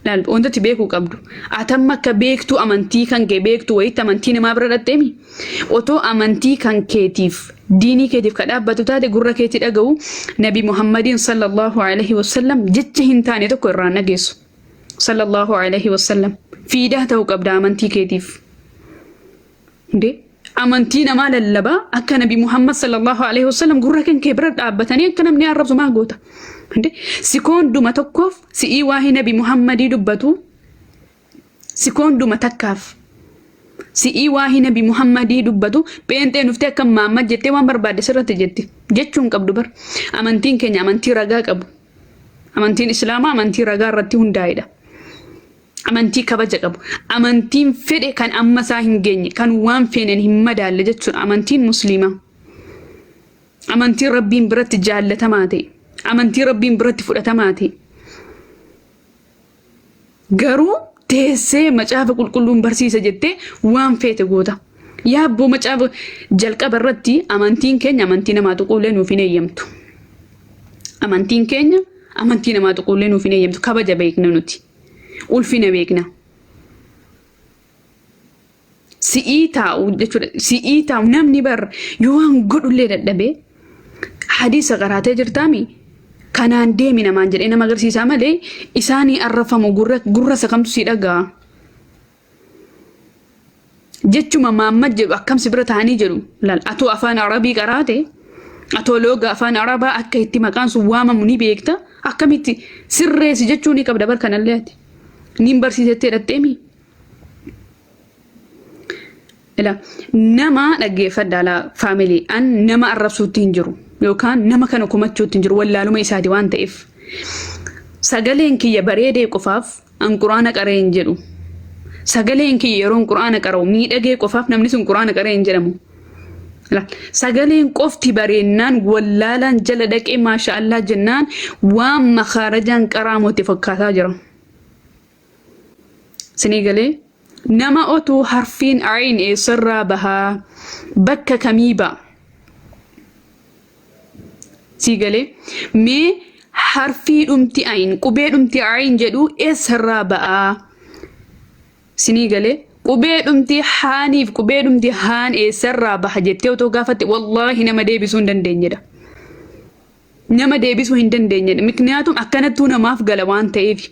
laal wantooti beekuu qabdu. Atamma akka beektuu amantii kan kee beektu wayitti amantii namaa bira dhaqxeemi. Otoo amantii kan keetiif diinii keetiif ka dhaabbatu taate gurra keetii dhaga'u Nabi Muhammadiin sallallahu alaihi wasallam jecha hin taane tokko irraan dhageessu. Sallallahu alaihi wasallam fiidaa ta'uu qabda amantii keetiif. Hundee amantii namaa lallabaa akka Nabi Muhammad sallallahu alaihi wasallam gurra kan kee bira dhaabbatanii akka namni arrabsu maa goota. Hundee sikoonduma tokkoof si'ii waa'ee Nabi Muhammadii dubbatu sikoonduma takkaaf si'ii waa'ee Nabi Muhammadii dubbatu pheenxeen dhuftee akka Muhammad jettee waan barbaadde sirratti jetti jechuun qabdu bar amantiin keenya amantii ragaa qabu. Amantiin Islaamaa amantii ragaa irratti hundaa'edha. Amantii kabaja qabu. Amantiin fedhe kan amma isaa hin geenye, kan waan feeneen hin madaalle jechuudha. Amantiin Musliimaa. Amantiin Rabbiin biratti jaallatamaa ta'e. Amantii Rabbiin biratti fudhatamaa ta'e. Garuu teessee macaafa qulqulluun barsiisa jettee waan feete goota. Yaabboo macaafa jalqaba irratti amantiin keenya amantii namaa tuquullee nuuf hin eeyyamtu. Amantiin keenya amantii namaa tuquullee nuuf hin eeyyamtu. Kabaja beekna nuti. Ulfina beekna. Si'ii taa'u jechuudha. Si'ii taa'u namni bar yoo waan godhullee dadhabee hadiisa qaraatee jirtaami kanaan deemi namaan jedhee nama agarsiisaa malee isaanii arrafamu gurra gurra isa kamtu si dhaga'a. Jechuma Maammad jedhu akkam si bira ta'anii jedhu laal atoo afaan Arabii qaraate atoo looga afaan Arabaa akka itti maqaan sun waamamu ni beekta akkamitti sirreessi jechuu ni qabda bar kanallee ati niin barsiisettee dhaqxeemi. Ila nama dhaggeeffadhaa laa faamilii an nama arrabsuutti hin jiru yookaan nama kana komachuutti hin jiru wallaaluma isaati waan ta'eef sagaleen kiyya bareedee qofaaf an quraana qaree hin jedhu sagaleen kiyya yeroon quraana qara'u miidhagee qofaaf namni sun quraana qaree hin jedhamu. La, Sagaleen qofti bareennaan wallaalaan jala dhaqee maasha Allah jennaan waan makaarajaan qaraamotti fakkaataa jira. Sinii galee nama otuu harfiin ayin eessarraa bahaa bakka kamii ba'a? Sii galee mee harfii dhumti ayin qubee dhumti ayin jedhu eessarraa ba'aa? Sinii galee qubee dhumti haaniif qubee dhumti haan eessarraa baha jettee otoo gaafatte wallaahi nama deebisuu hin dandeenyedha. Nama deebisuu hin dandeenyedha. Mikniyaatum akkanattuu namaaf gala waan ta'eef.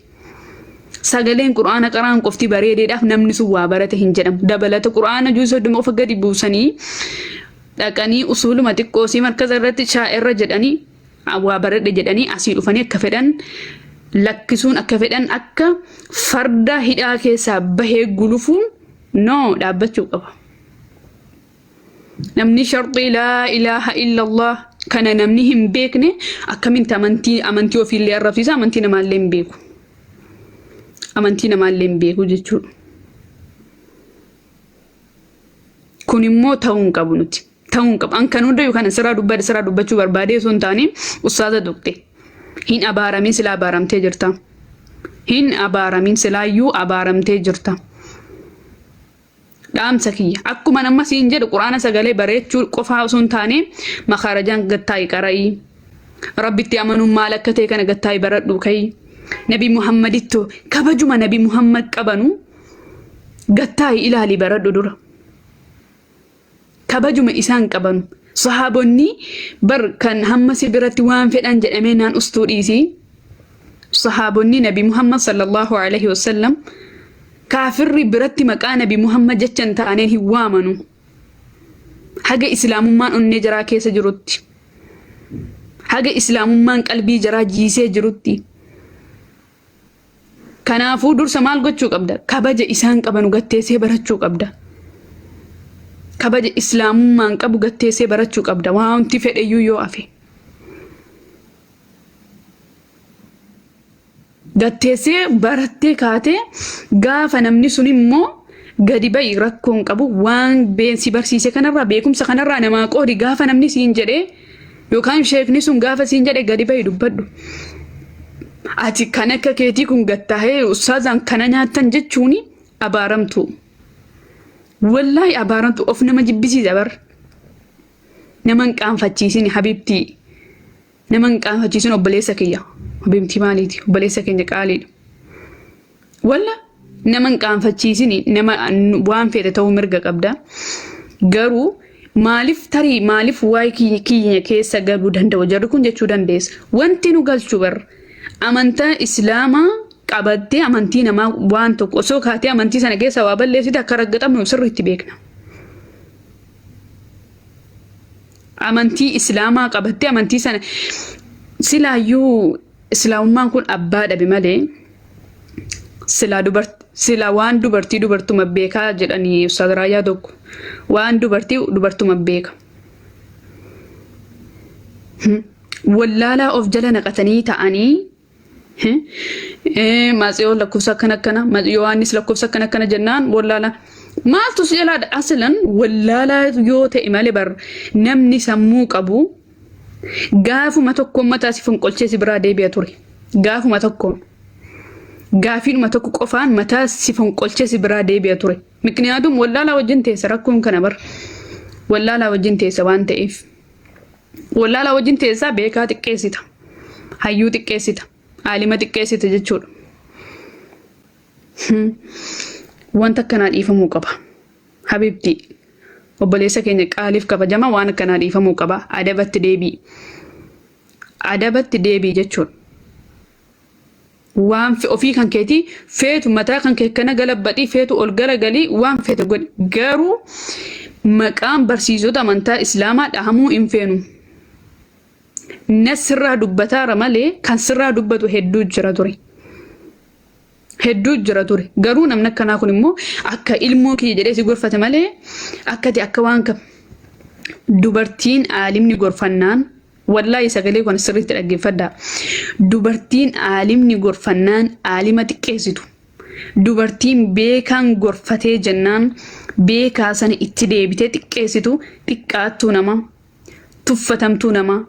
Sagaleen qur'aana qaraan qofti bareedeedhaaf namni sun waa barate hin jedhamu. Dabalata qur'aana juuza 30 qofa gadi buusanii dhaqanii usuuluma xiqqoosii markaza irratti shaa'irra jedhanii waa baradhe jedhanii asii dhufanii akka fedhan lakkisuun akka fedhan akka farda hidhaa keessaa bahee gulufuun no dhaabbachuu qaba. Namni sharxii laa ilaaha illallah kana namni hin beekne akkamitti amantii amantii ofiillee arrabsiisa amantii namaallee hin beeku. Amantii namaallee hin beeku jechuudha. Kun immoo ta'uu hin qabu nuti. Ta'uu hin qabu. An kan hundayyuu kana sirraa dubbadhe sirraa dubbachuu barbaadee osoo hin taane ustaaza tuqxe. Hin abaaramin silaa abaaramtee jirta. Hin abaaramin silaayyuu abaaramtee jirta. Dhaamsa kiyya. Akkuma amma siin jedhu quraana sagalee bareechuu qofaa osoo hin taane makaarajaan gattaa'i qara'ii. Rabbitti amanuun maal akka ta'e kana gattaa'i baradhu ka'i. Nabi Muhammaditto kabajuma Nabi Muhammad qabanu. Gattaa'i ilaali baradhu dura. Kabajuma isaan qabanu. Sahaabonni bar kan hamma si biratti waan fedhan jedhamee naan ustuu dhiisii. Sahaabonni Nabi Muhammad sallallahu alaihi wasallam kaafirri biratti maqaa Nabi Muhammad jecha hin taaneen hin waamanu. Haga islaamummaan onnee jaraa keessa jirutti. Haga islaamummaan qalbii jaraa jiisee jirutti. Kanaafuu dursa maal gochuu qabda? Kabaja isaan qabanu gatteessee barachuu qabda. Kabaja islaamummaan qabu gatteessee barachuu qabda. Wanti fedheyyuu yoo hafe. Gatteessee barattee kaatee gaafa namni sun immoo gadi ba'i rakkoon qabu waan si barsiise kanarraa beekumsa kanarraa namaa qoodi gaafa namni siin jedhee yookaan sheekni sun gaafa siin jedhe gadi ba'i dubbadhu. Ati kan akka keetii kun gattaahee ustaazaan kana nyaattan jechuun abaaramtu. Wallaahi abaaramtu of nama jibbisiisa bar. Nama hin qaanfachiisin habibtii. Nama hin qaanfachiisin obboleessa kiyya. Habibtii maaliiti? Obboleessa keenya qaaliidha. Walla nama hin qaanfachiisin nama waan feete ta'uu mirga qabda. Garuu maaliif tarii maaliif waa'ee kiyya keessa galuu danda'u jarri kun jechuu dandeessa. Wanti nu galchu bar amantaa islaamaa qabattee amantii namaa waan tokko osoo kaatee amantii sana keessa waa balleessite akka raggaxamnu sirriitti beekna. Amantii islaamaa qabattee amantii sana silaayyuu islaamummaan kun abbaa dhabe malee silaa dubart silaa waan dubartii dubartuma beekaa jedhanii Ustaaz Raayyaa tokko waan dubartii dubartuma beeka. Wallaalaa of jala naqatanii ta'anii Maatsiyoon lakkoofsa akkana akkana Yohaannis lakkoofsa akkana akkana jennaan wallaalaa maaltu si jalaa asilan wallaalaa yoo ta'e malee bar namni sammuu qabu gaafuma tokkoon mataa si fonqolchee si biraa deebi'a ture. Gaafuma tokkoon. Gaafiidhuma tokko qofaan mataa si fonqolchee si biraa deebi'a ture. Mikniyaatum wallaalaa wajjin teessa rakkoon kana bar. Wallaalaa wajjin teessa waan ta'eef. Wallaalaa wajjin teessaa beekaa xiqqeessita. Hayyuu xiqqeessita. Aalima xiqqeessita jechuudha. Wanta akkanaa dhiifamuu qaba. Habibti obboleessa keenya qaaliif kabajama waan akkanaa dhiifamuu qaba. Adabatti deebii. Adabatti deebii jechuudha. Waan ofii kan keetii feetu mataa kan kee kana galabbaxii feetu ol galagalii waan feete godhi. Garuu maqaan barsiisota amantaa Islaamaa dhahamuu hin feenu. Na sirraa dubbataara malee kan sirraa dubbatu hedduu jira ture. Hedduu jira ture. Garuu namni akkanaa kun immoo akka ilmoo kiyya jedhee si gorfate malee akkati akka waan kam dubartiin aalimni gorfannaan wallaahi sagalee kun sirriitti dhaggeeffadhaa. Dubartiin aalimni gorfannaan aalima xiqqeessitu. Dubartiin beekaan gorfatee jennaan beekaa sana itti deebitee xiqqeessitu xiqqaattuu nama tuffatamtuu namaa.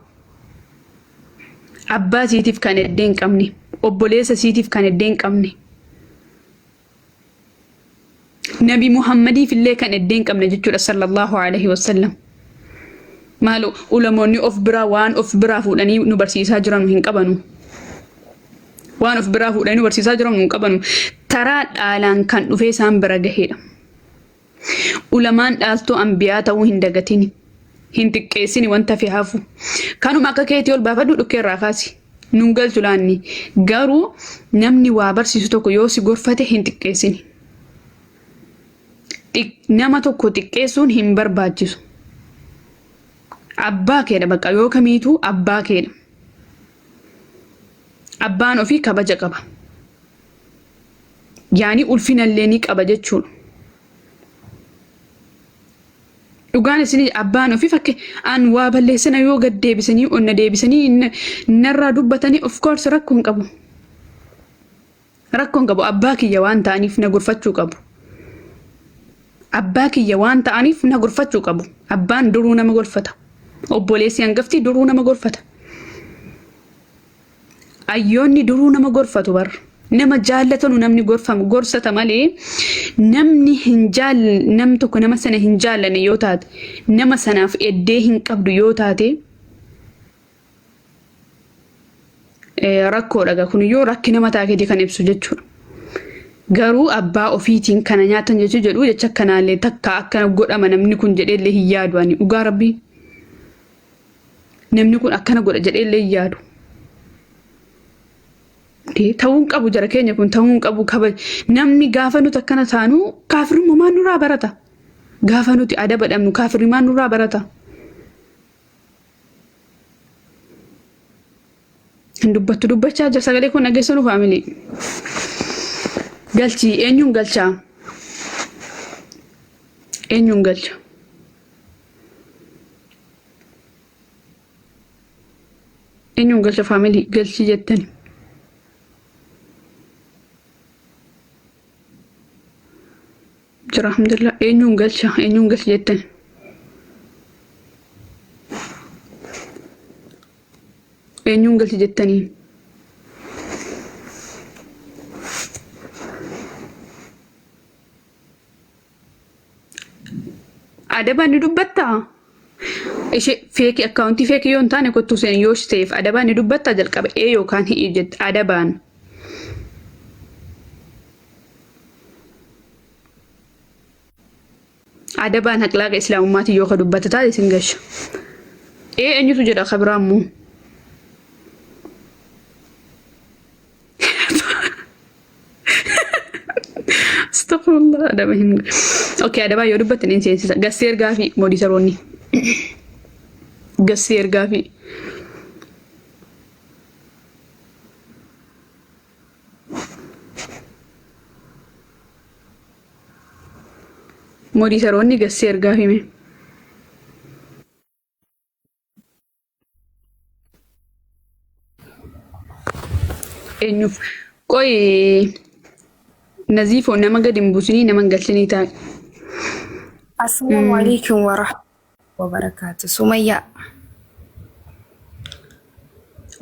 Abbaa siitiif kan eddee hin qabne, obboleessa siitiif kan eddee hin qabne, Nabi Muhammadiif illee kan eddee hin qabne jechuudha sallallahu alaihi wasallam. Maalo ulamoonni of biraa waan of biraa fuudhanii nu barsiisaa jiran hin qabanu. Waan of biraa fuudhanii nu barsiisaa jiran hin qabanu. Taraa dhaalaan kan dhufee isaan bira gaheedha. Ulamaan dhaaltuu anbiyaa ta'uu hin dagatini. Hin xiqqeessini wanta fi hafu. Kanuma akka keetii ol baafadhu dhukkee irraa kaasi. Nun galchu laanni. Garuu namni waa barsiisu tokko yoo si gorfate hin xiqqeessini. Nama tokko xiqqeessuun hin barbaachisu. Abbaa keedha bakka yoo kamiituu abbaa keedha. Abbaan ofii kabaja qaba. Yaani ulfinallee ni qaba jechuudha. Dhugaan isin abbaan ofii fakke an waa balleessina yoo gad deebisanii onna deebisanii narraa dubbatanii of course rakkoo hin qabu. Rakkoo hin qabu abbaa kiyya waan ta'aniif na gorfachuu qabu. Abbaa kiyya waan ta'aniif na gorfachuu qabu. Abbaan duruu nama gorfata. Obboleessi hangafti duruu nama gorfata. Ayyoonni duruu nama gorfatu bar. Nama jaallatanu namni gorfamu gorsata malee namni hin jaal nam tokko nama sana hin jaallanne yoo taate nama sanaaf eddee hin qabdu yoo taate rakkoodha kun iyyuu rakkina mataa keetii kan ibsu jechuudha. Garuu abbaa ofiitiin kana nyaatan jechuu jedhu jecha akkanaallee takka akkana godhama namni kun jedheellee hin yaadu ani dhugaa rabbii. Namni kun akkana godha jedheellee hin yaadu. Ta'uu hin qabu jara keenya kun ta'uu hin qabu kaba namni gaafa nuti akkana taanu kaafirummaa nurraa barata. Gaafa nuti adaba dhabnu kaafirummaa nurraa barata. Hin dubbattu dubbachaa jira sagalee kun dhageessanu family. Galchi eenyuun galchaa? Eenyuun galcha? Eenyuun galcha family galchi jettani. Jira alhamdulillah eenyuun galcha eenyuun galchi jettani. Eenyuun galchi jettanii. Adaba ni dubbattaa? Ishee fake account fake yoo hin taane kottuu seen yoo ta'eef adabaa ni dubbattaa jalqaba ee yookaan hi'i jette adabaan. Adabaan akhlaaqa islaamummaatiin yoo ka dubbate taate isin gasha. Ee eenyutu jedha ka biraa immoo? Astaghfirullah adaba hin. Okay adabaa yoo dubbatte ni seensisa. Gassee ergaa fi moodisaroonni. Gassee ergaa fi. Moodisaroonni gassee ergaa hime. Eenyuuf qoy naziifoo nama gadi hin buusinii nama hin galchinii taa'e. Assalaamu alaikum warahmatullahi wabarakaatu. Sumayyaa.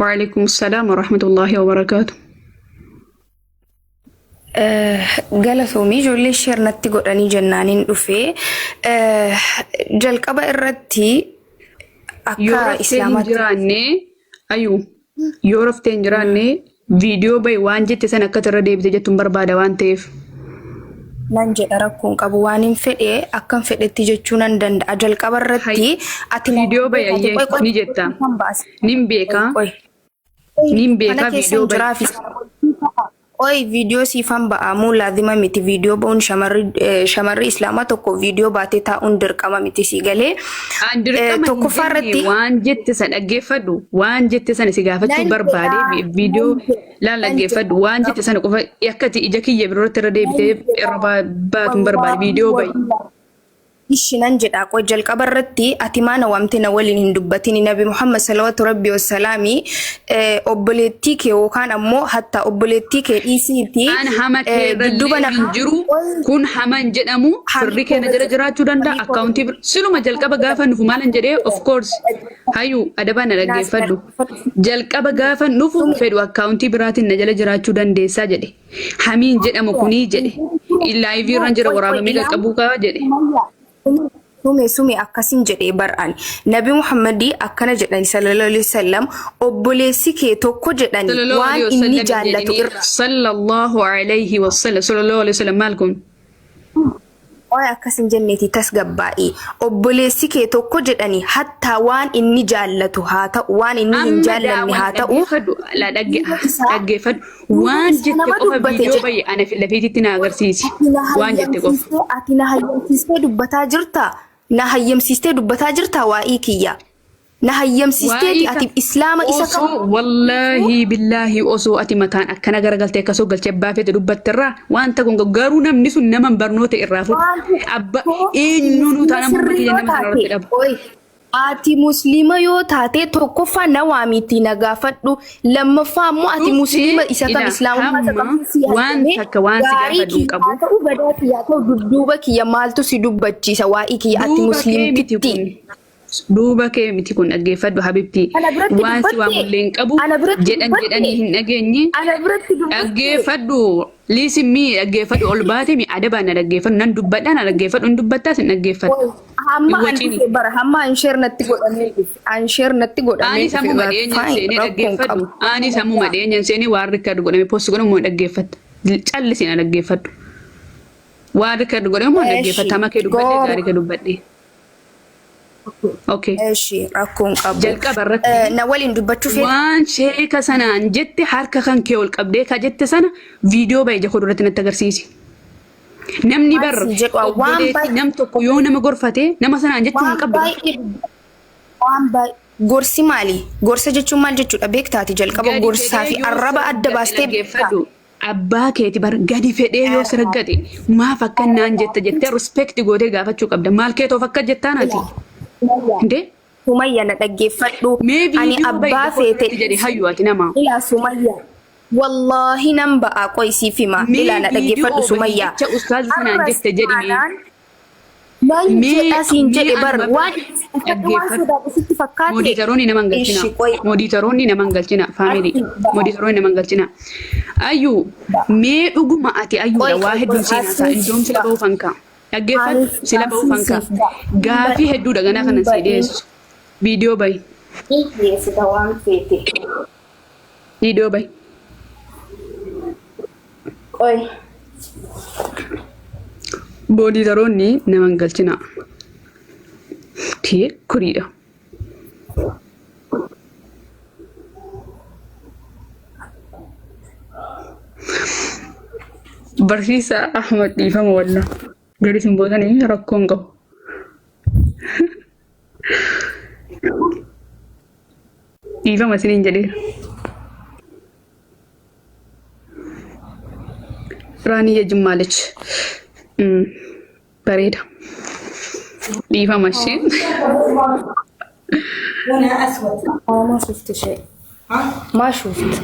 Waalaikum salaam warahmatullahi wabarakaatu. Galatoomii ijoollee share natti godhanii jennaaniin dhufee jalqaba irratti Yoo akka raftee hin islaamaatti jiraanne ayuu yoo raftee hin jiraanne viidiyoo bahi waan jette sana akka irra deebite jettuun barbaada waan ta'eef. Nan jedha, rakkoon qabu, waan hin fedhe akkan fedhetti jechuu nan danda'a. Jalqaba irratti ati na Viidiyoo bahi beekaati. ayyee Qoy qoy ni jetta. kan baase. Nin beekaa. Qoy Nin mana beekaa keessa viidiyoo hin bahi. jiraa fi qoy viidiyoo siifan ba'amuu laazima miti. Viidiyoo ba'uun shamarri islaamaa tokko viidiyoo baatee taa'uun dirqama miti, si galee. An dirqama hin Tokkoffaa jenne irratti waan jette sana dhaggeeffadhu. Waan jette sana si gaafachuu nan barbaade jedhaa viidiyoo nan jedha laal nan dhaggeeffadhu. jedha Waan jette sana qofa akka ati ija kiyya birotti irra nan deebitee jedha irra baatu hin barbaade wallaahi viidiyoo bahi. wallaahi. Ishi nan jedha qoy jalqaba irratti ati maana waamte na waliin hin dubbatini. Nabi Muhammad salawatu rabbi wassalaami obboleettii kee yookaan ammoo hatta obboleettii kee dhiisiiti An hama kee dudduuba irrallee hin namaa jiru. qoy Kun hama hin jedhamu. Hamii Firri keenya jala jiraachuu danda'a. hamii koo Account bira. Siluma jalqaba gaafa nufu maalan jedhee of course. Hayyuu adabaa na dhaggeeffadhu. Jalqaba gaafa nufu fedhu account biraatiin na jala jiraachuu dandeessaa jedhe. Hamiin jedhamu kunii jedhe. Live irra jira Qoy qoy waraabamee ilaa qaqqabuu qaba jedhe. Sume sume akkasin jedhee bar'an. Nabi Muhammadii akkana jedhani sallallahu alaihi wasallam, obboleessi kee tokko jedhani Sallallahu waan alaihi inni wasallam jaallatu jedhanii irra. sallallahu alaihi wasallam sallallahu alaihi wasallam maal kun? Waa'ee akkas hin jenneeti tasgabbaa'i. Obboleessi kee tokko jedhani hattaa waan inni jaallatu haa ta'u, waan inni hin Amma jaallanne daawwan haa ta'u. dhaggeeffadhu la Duuba isaa dhaggeeffadhu duuba waan isaa jette nama qofa dubbate viidiyoo jedha. bahi ana lafiititti na agarsiisi Ati na waan jette qofa. hayyamsiistee ati na hayyamsiistee dubbataa jirtaa? Na hayyamsiistee dubbataa jirtaa waa'ee kiyya? Na hayyamsiisteeti Waa'ee ati islaama isa kam? Osoo wallaahi billaahi osoo ati mataan akkana garagaltee akkasoo galchee abbaa feete dubbatterraa wanta kun garuu namni sun nama barnoota irraa fudhu abba eenyuun Muslima taana morma sirrii kiyya yoo nama sana irratti taate dhaba. oi ati muslima yoo taate tokkoffaa na waamiitii na gaafadhu, lammaffaa immoo ati Dhuftee muslima isa kam ila islaamummaa isa hamma kam si waan hayyame takka waan si gaarii gaafadhu hin kiyya qabu. haa ta'u badaa kiyya haa ta'u dudduuba kiyya maaltu si dubbachiisa waa'ee kiyya ati Duuba kee miti muslimtitti. kun. Duuba kee miti kun dhaggeeffadhu habibti. Ana biratti Waan si dubbatte waamullee hin qabu ana biratti jedhan jedhanii dubbatte hin dhageenye. ana biratti dubbatte. Dhaggeeffadhu liisimii dhaggeeffadhu ol baate mi adabaan na dhaggeeffadhu nan dubbadha na dhaggeeffadhu hin dubbattaas hin dhaggeeffadhu. Oi, hamma Hin an wacini. dhufe bara hamma an share natti godhamee dhufe an share natti godhamee Ani dhufe sammuma that's dhiyeenyan fine seenee rakkoon dhaggeeffadhu. qabu. Ani sammuma dhiyeenyan seenee waan record godhame post godhamu dhaggeeffatta. Callisi na dhaggeeffadhu. Waan record godhee immoo dhaggeeffatama kee dubbadhe gaarii kee dubbadhe. Okay. Eshi rakkoon qabu. Jalqaba irratti Na waliin dubbachuu feetaa? waan sheeka sanaan jette harka kan kee ol qabdee ka jette sana viidiyoo bahe ija koo duratti natti agarsiisi. Namni Maal bar siin jedhu waan obboleessi baay'ee nam tokko yoo nama gorfate nama sanaan jechuu hin waan qabdu. baay'ee waan baay'ee gorsi maali? Gorsa jechuun maal jechuudha beektaati jalqaba Gadi gorsaa fedhee fi yoo arraba si adda raggate baastee beektaa. dhaggeeffadhu. Abbaa keeti bar gadi fedhee yoo si raggate maaf akka naan jetta jettee respect gootee gaafachuu qabda. Maal keetoof akka jettaan ati? Indee? Sumayya na dhaggeeffadhu. Mee Ani viidiyoo bahe abbaa ija koo feete duratti jedhe hayyu ati nama. Ilaa Sumayya. Wallaahi nan ba'a qoy siif hima. Mee Ilaa na dhaggeeffadhu viidiyoo bahe Sumayya. jecha ustaaza sanaan Arras jette jedhi mee. taanaan nan Mee jedha siin mee jedhe bar anuma waan bira uffadhu waan dhaggeeffadhu. sodaadhu sitti fakkaate. Mooditaroonni nama hin galchina. Ishi qoy. Mooditaroonni nama hin galchina. Faamilii. Ati ba'a. Mooditaroonni nama hin galchina. Ayyuu mee dhuguma ati Qoy ayyuudha waa qoy qoy hedduun seenaa isaa asiin indoom siif sila ba'a. ba'uu fanka. Dhaggeeffadhu Ani sila ba'uu asiin fanka. siif ba'a. Hin Gaafii hedduudha ganaa hin kanan sii ba'iin. dhiyeessu. Viidiyoo bahi. Hin dhiyeessita waan feete. Viidiyoo bahi. Qoy. Mooditaroonni nama hin galchina. Tee kuriidha. Barsiisaa Ahmad dhiifama walla. Gadi isin bootanii rakkoo hin qabu. Dhiifama isiniin jedheera. Raaniyya Jimmaa lech. Bareeda. Dhiifama isheen. لونها اسود. ما شفت شيء. ها؟ ما شفت.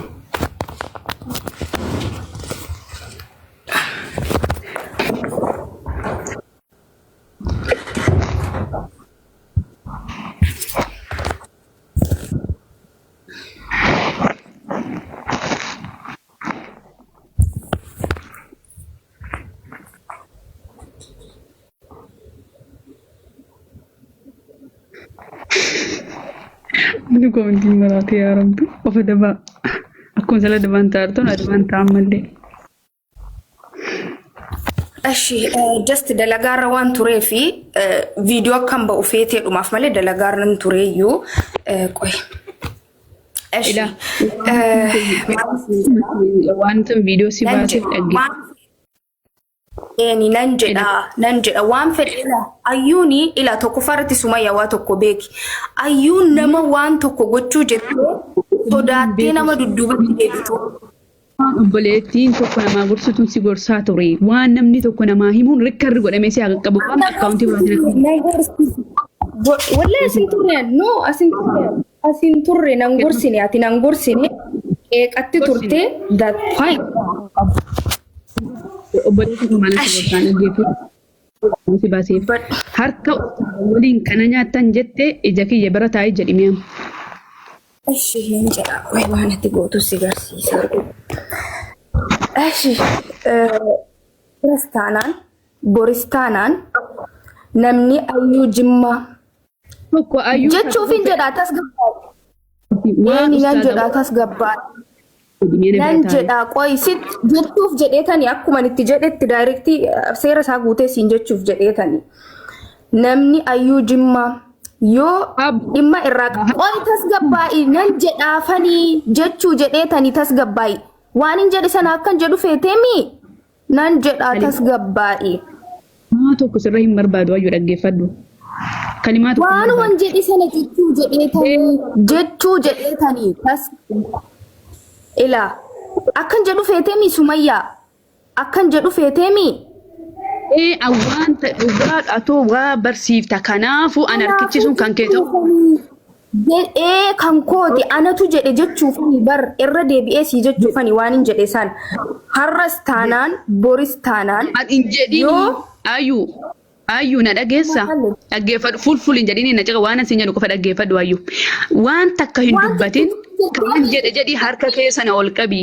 Inni komintiin maraate yaa rabbi. Of adabaa. Akkuma sala adabaan taa'artuun adabaan taa'an malee. Ashi just dalagaarra waan turee fi viidiyoo akkan ba'u feeteedhumaaf malee dalagaarra hin tureeyyuu qoy. Ashi Ilaa wanta viidiyoo si nan baaseef jedha dhaggeeffadhu. waan eeni nan jedha nan jedha waan fedhe ila ayyuuni ila tokkoffaa irratti Sumayya waa tokko beeki. Ayyuun nama waan tokko gochuu jettee sodaattee nama dudduubatti deebitu. Waan obboleettiin tokko namaa gorsituun si gorsaa ture. Waan namni tokko namaa himuun rikkarri godhamee si haa qaqqabu. Waan akkaawuntii biraatiin akka Nan gorsisi. Wallahi asin turre no asin turre asin turre nan gorsine ati nan gorsine qeeqatti gorsine. turte that fine. Obboleettiin kun maal si Ashi gorsaan dhaggeeffatu si baaseef. Badhu. Harka waliin kana nyaattan jette ija kiyya bira taa'ee jedhi mi'amu. Ashi nan jedha qoy waan ati gootu si garsiisa. Ashi biras taanaan boris taanaan namni ayyuu jimmaa Tokko ayyuu jechuuf hin jedha tasgabbaa'e. waan Eeni nan ustaaza jedha tasgabbaa'e. jedhi mi'a Nan bira taa'ee. jedha qoy sit jechuuf jedheetani akkuma itti jedhetti daayirektii seera isaa guutee siin jechuuf jedheetani. Namni ayyuu jimmaa yoo dhimma irraa qoy tasgabbaa'i nan jedhaafanii jechuu jedheetani tasgabbaa'i. Waan hin jedhe sana akkan jedhu feeteemi nan jedhaa tasgabbaa'i. Kalimaa tokko sirra hin barbaadu ayyuu dhaggeeffadhu. Kalimaa tokko hin Waanuman barbaadu. jedhe sana jechuu jedheetanii jechuu jedheetanii tas ilaa akkan jedhu feeteemi Sumayyaa akkan jedhu feeteemi. Ee wanta dhugaadha too waa barsiifta kanaafuu an harkichi Kanaafuu sun kan kee ta'u. jechuufani jedhee kan kooti anatu jedhe jechuufani bar irra deebi'ee sii jechuufani waan hin jedhe san har'as taanaan boris taanaan An hin jedhini yoo ayyuu ayyuu na dhageessa maali dhaggeeffadhu fulful hin jedhini na caqa waan asin jedhu qofa dhaggeeffadhu ayyuu waan takka hin waan dubbatin kan jechuuf jedhe jedhi harka kee sana ol qabi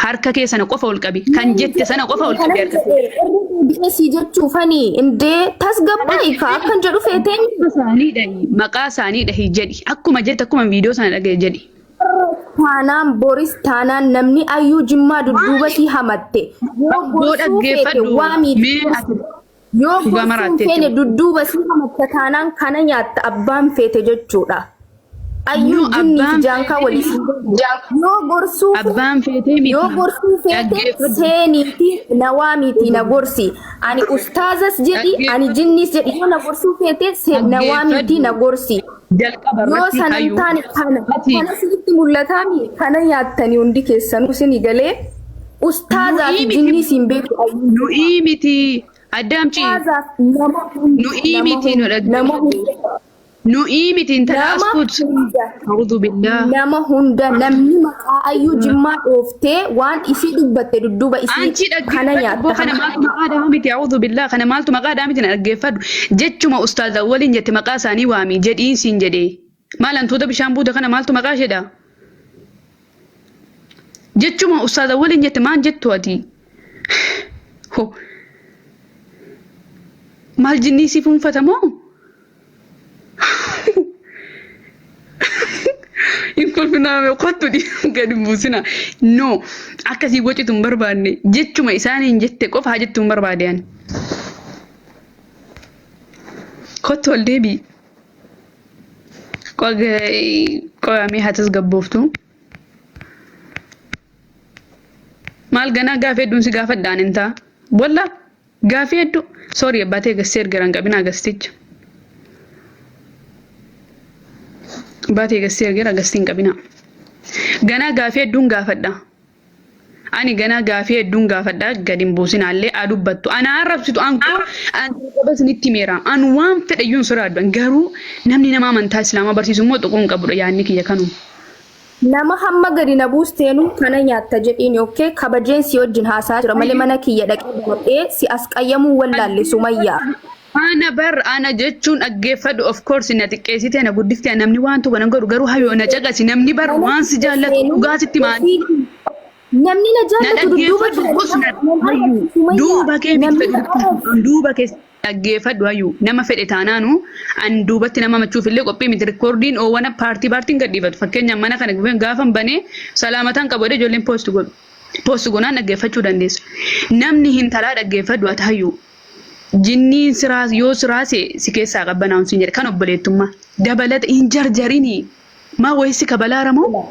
harka kee sana qofa ol qabi kan nan jette sana jedhe qofa ol qabi kanan harka kee. jedhe irra deebi'ee sii jechuufani indee tasgabbaa'ii ka akkan jedhu feeteemi. Maqaa isaanii dhahi maqaa isaanii dhahi jedhi akkuma jette akkuma viidiyoo sana dhagaye jedhi. Taanaan, boris taanaan, namni Ayyuu Jimmaa dudduuba si hamatte yoo Boo gorsuu feete dhaggeeffadhu. waamiiti. Mee ati Yoo dhugaa gorsuu hin maraatteetti. feene dudduuba si hamatta taanaan kana nyaatta abbaan feete jechuudha. Ayyuu No, jinnii fi abbaan jaankaa feetee walii miti. yoo gorsuu Abbaan feetee miti. yoo gorsuu feete Dhaggeeffadhu. seeniiti na waamiiti na gorsi. Ani ustaazas jedhi, ani Dhaggeeffadhu. jinniis jedhi, yoo na gorsuu feete na waamiiti na Dhaggeeffadhu. gorsi. Jalqaba Yoo irratti sanan hayyuu. taane kana Ati kana sinitti mul'ataami kana nyaattanii hundi keessanuu isin galee ustaazaa nu'ii fi miti. jinniis hin beeku Ayyuu. Nu'ii miti. Addaamci. Ustaazaaf nama hunda Nu'ii nama miti nu hunda nama dhaggeeffadhu. hunda Nu'ii miti intala nama askuut. hunda A'uudhu billaah. nama hunda namni maqaa Ayyuu Jimmaa dhooftee waan isii dubbatte dudduuba isii Anchi kana dhaggeeffadhu boo nyaatta. kana maaltu maqaa dhaa miti, a'uudhu billaah, kana maaltu maqaa dhaa miti, na dhaggeeffadhu. Jechuma ustaaza waliin jette maqaa isaanii waami jedhiin siin jedhee. Maal hantuuta bishaan buuta kana maaltu maqaa isheedha? Jechuma ustaaza waliin jette maal jettu ati? Ho. Maal jinnii si fuunfata moo? Hin kolfinaame kottu gadi hin buusina. No, akkasii wacitu hin barbaanne, jechuma isaaniin jette qofa haa jettu hin barbaade ani. Kottu ol deebi'i. Qo'amee haa tasgabbooftu. Maal ganaa gaafii hedduun si gaafadhaan hin ta'a. Walla gaafii hedduu. Sorry, abbaatee gastee erga hin qabinaa gasticha. Baatee gastee ergeera gastii hin qabinaa. Ganaa gaafii hedduun gaafadha. Ani ganaa gaafii hedduun gaafadha, gadi hin buusinaallee haa dubbattu. Ana arrabsitu an koo an jalqaba isinitti himeera. An waan fedhe iyyuu hin sodaadhu. Garuu namni nama amantaa Islaamaa barsiisu immoo tuquu hin qabudha, yaadni kiyya kanuma. Nama hamma gadi na buusteenu kana nyaatta jedhiin, okay, kabajeen si wajjin haasaa jira malee mana kiyya dhaqee dawadhee si as qayyamuu wallaalle, Sumayyaa. Ana bar ana jechuun dhaggeeffadhu, of course na xiqqeessitee na guddiftee namni waan tokko nan godhu, garuu hayoo na caqasi, namni bar Mana waan si kiyya jaallatu seenuu dhugaa sitti maal ofii namni na na jaallatu dudduuba dhaggeeffadhu jira us na nan hayyuu arrabsu, Sumayyaa, duuba kee miti namni na fedhu arrabsu. duuba kee dhaggeeffadhu hayyuu, nama fedhe taanaanu an duubatti nama machuuf illee qophii miti. Rikoordiin oowwana paartii paartiin gadhiifatu, fakkeenyaaf mana kana gaafan banee salaamataan qabu jedhee ijoolleen poost godhu poost gonaan dhaggeeffachuu dandeessu. Namni hin talaa dhaggeeffadhu ati hayyuu, jinniin siraas yoo siraase si keessaa qabbanaa'uun siin jedhe kan obboleettummaa dabalata hin jarjarinii maa wayisi kabalaara moo.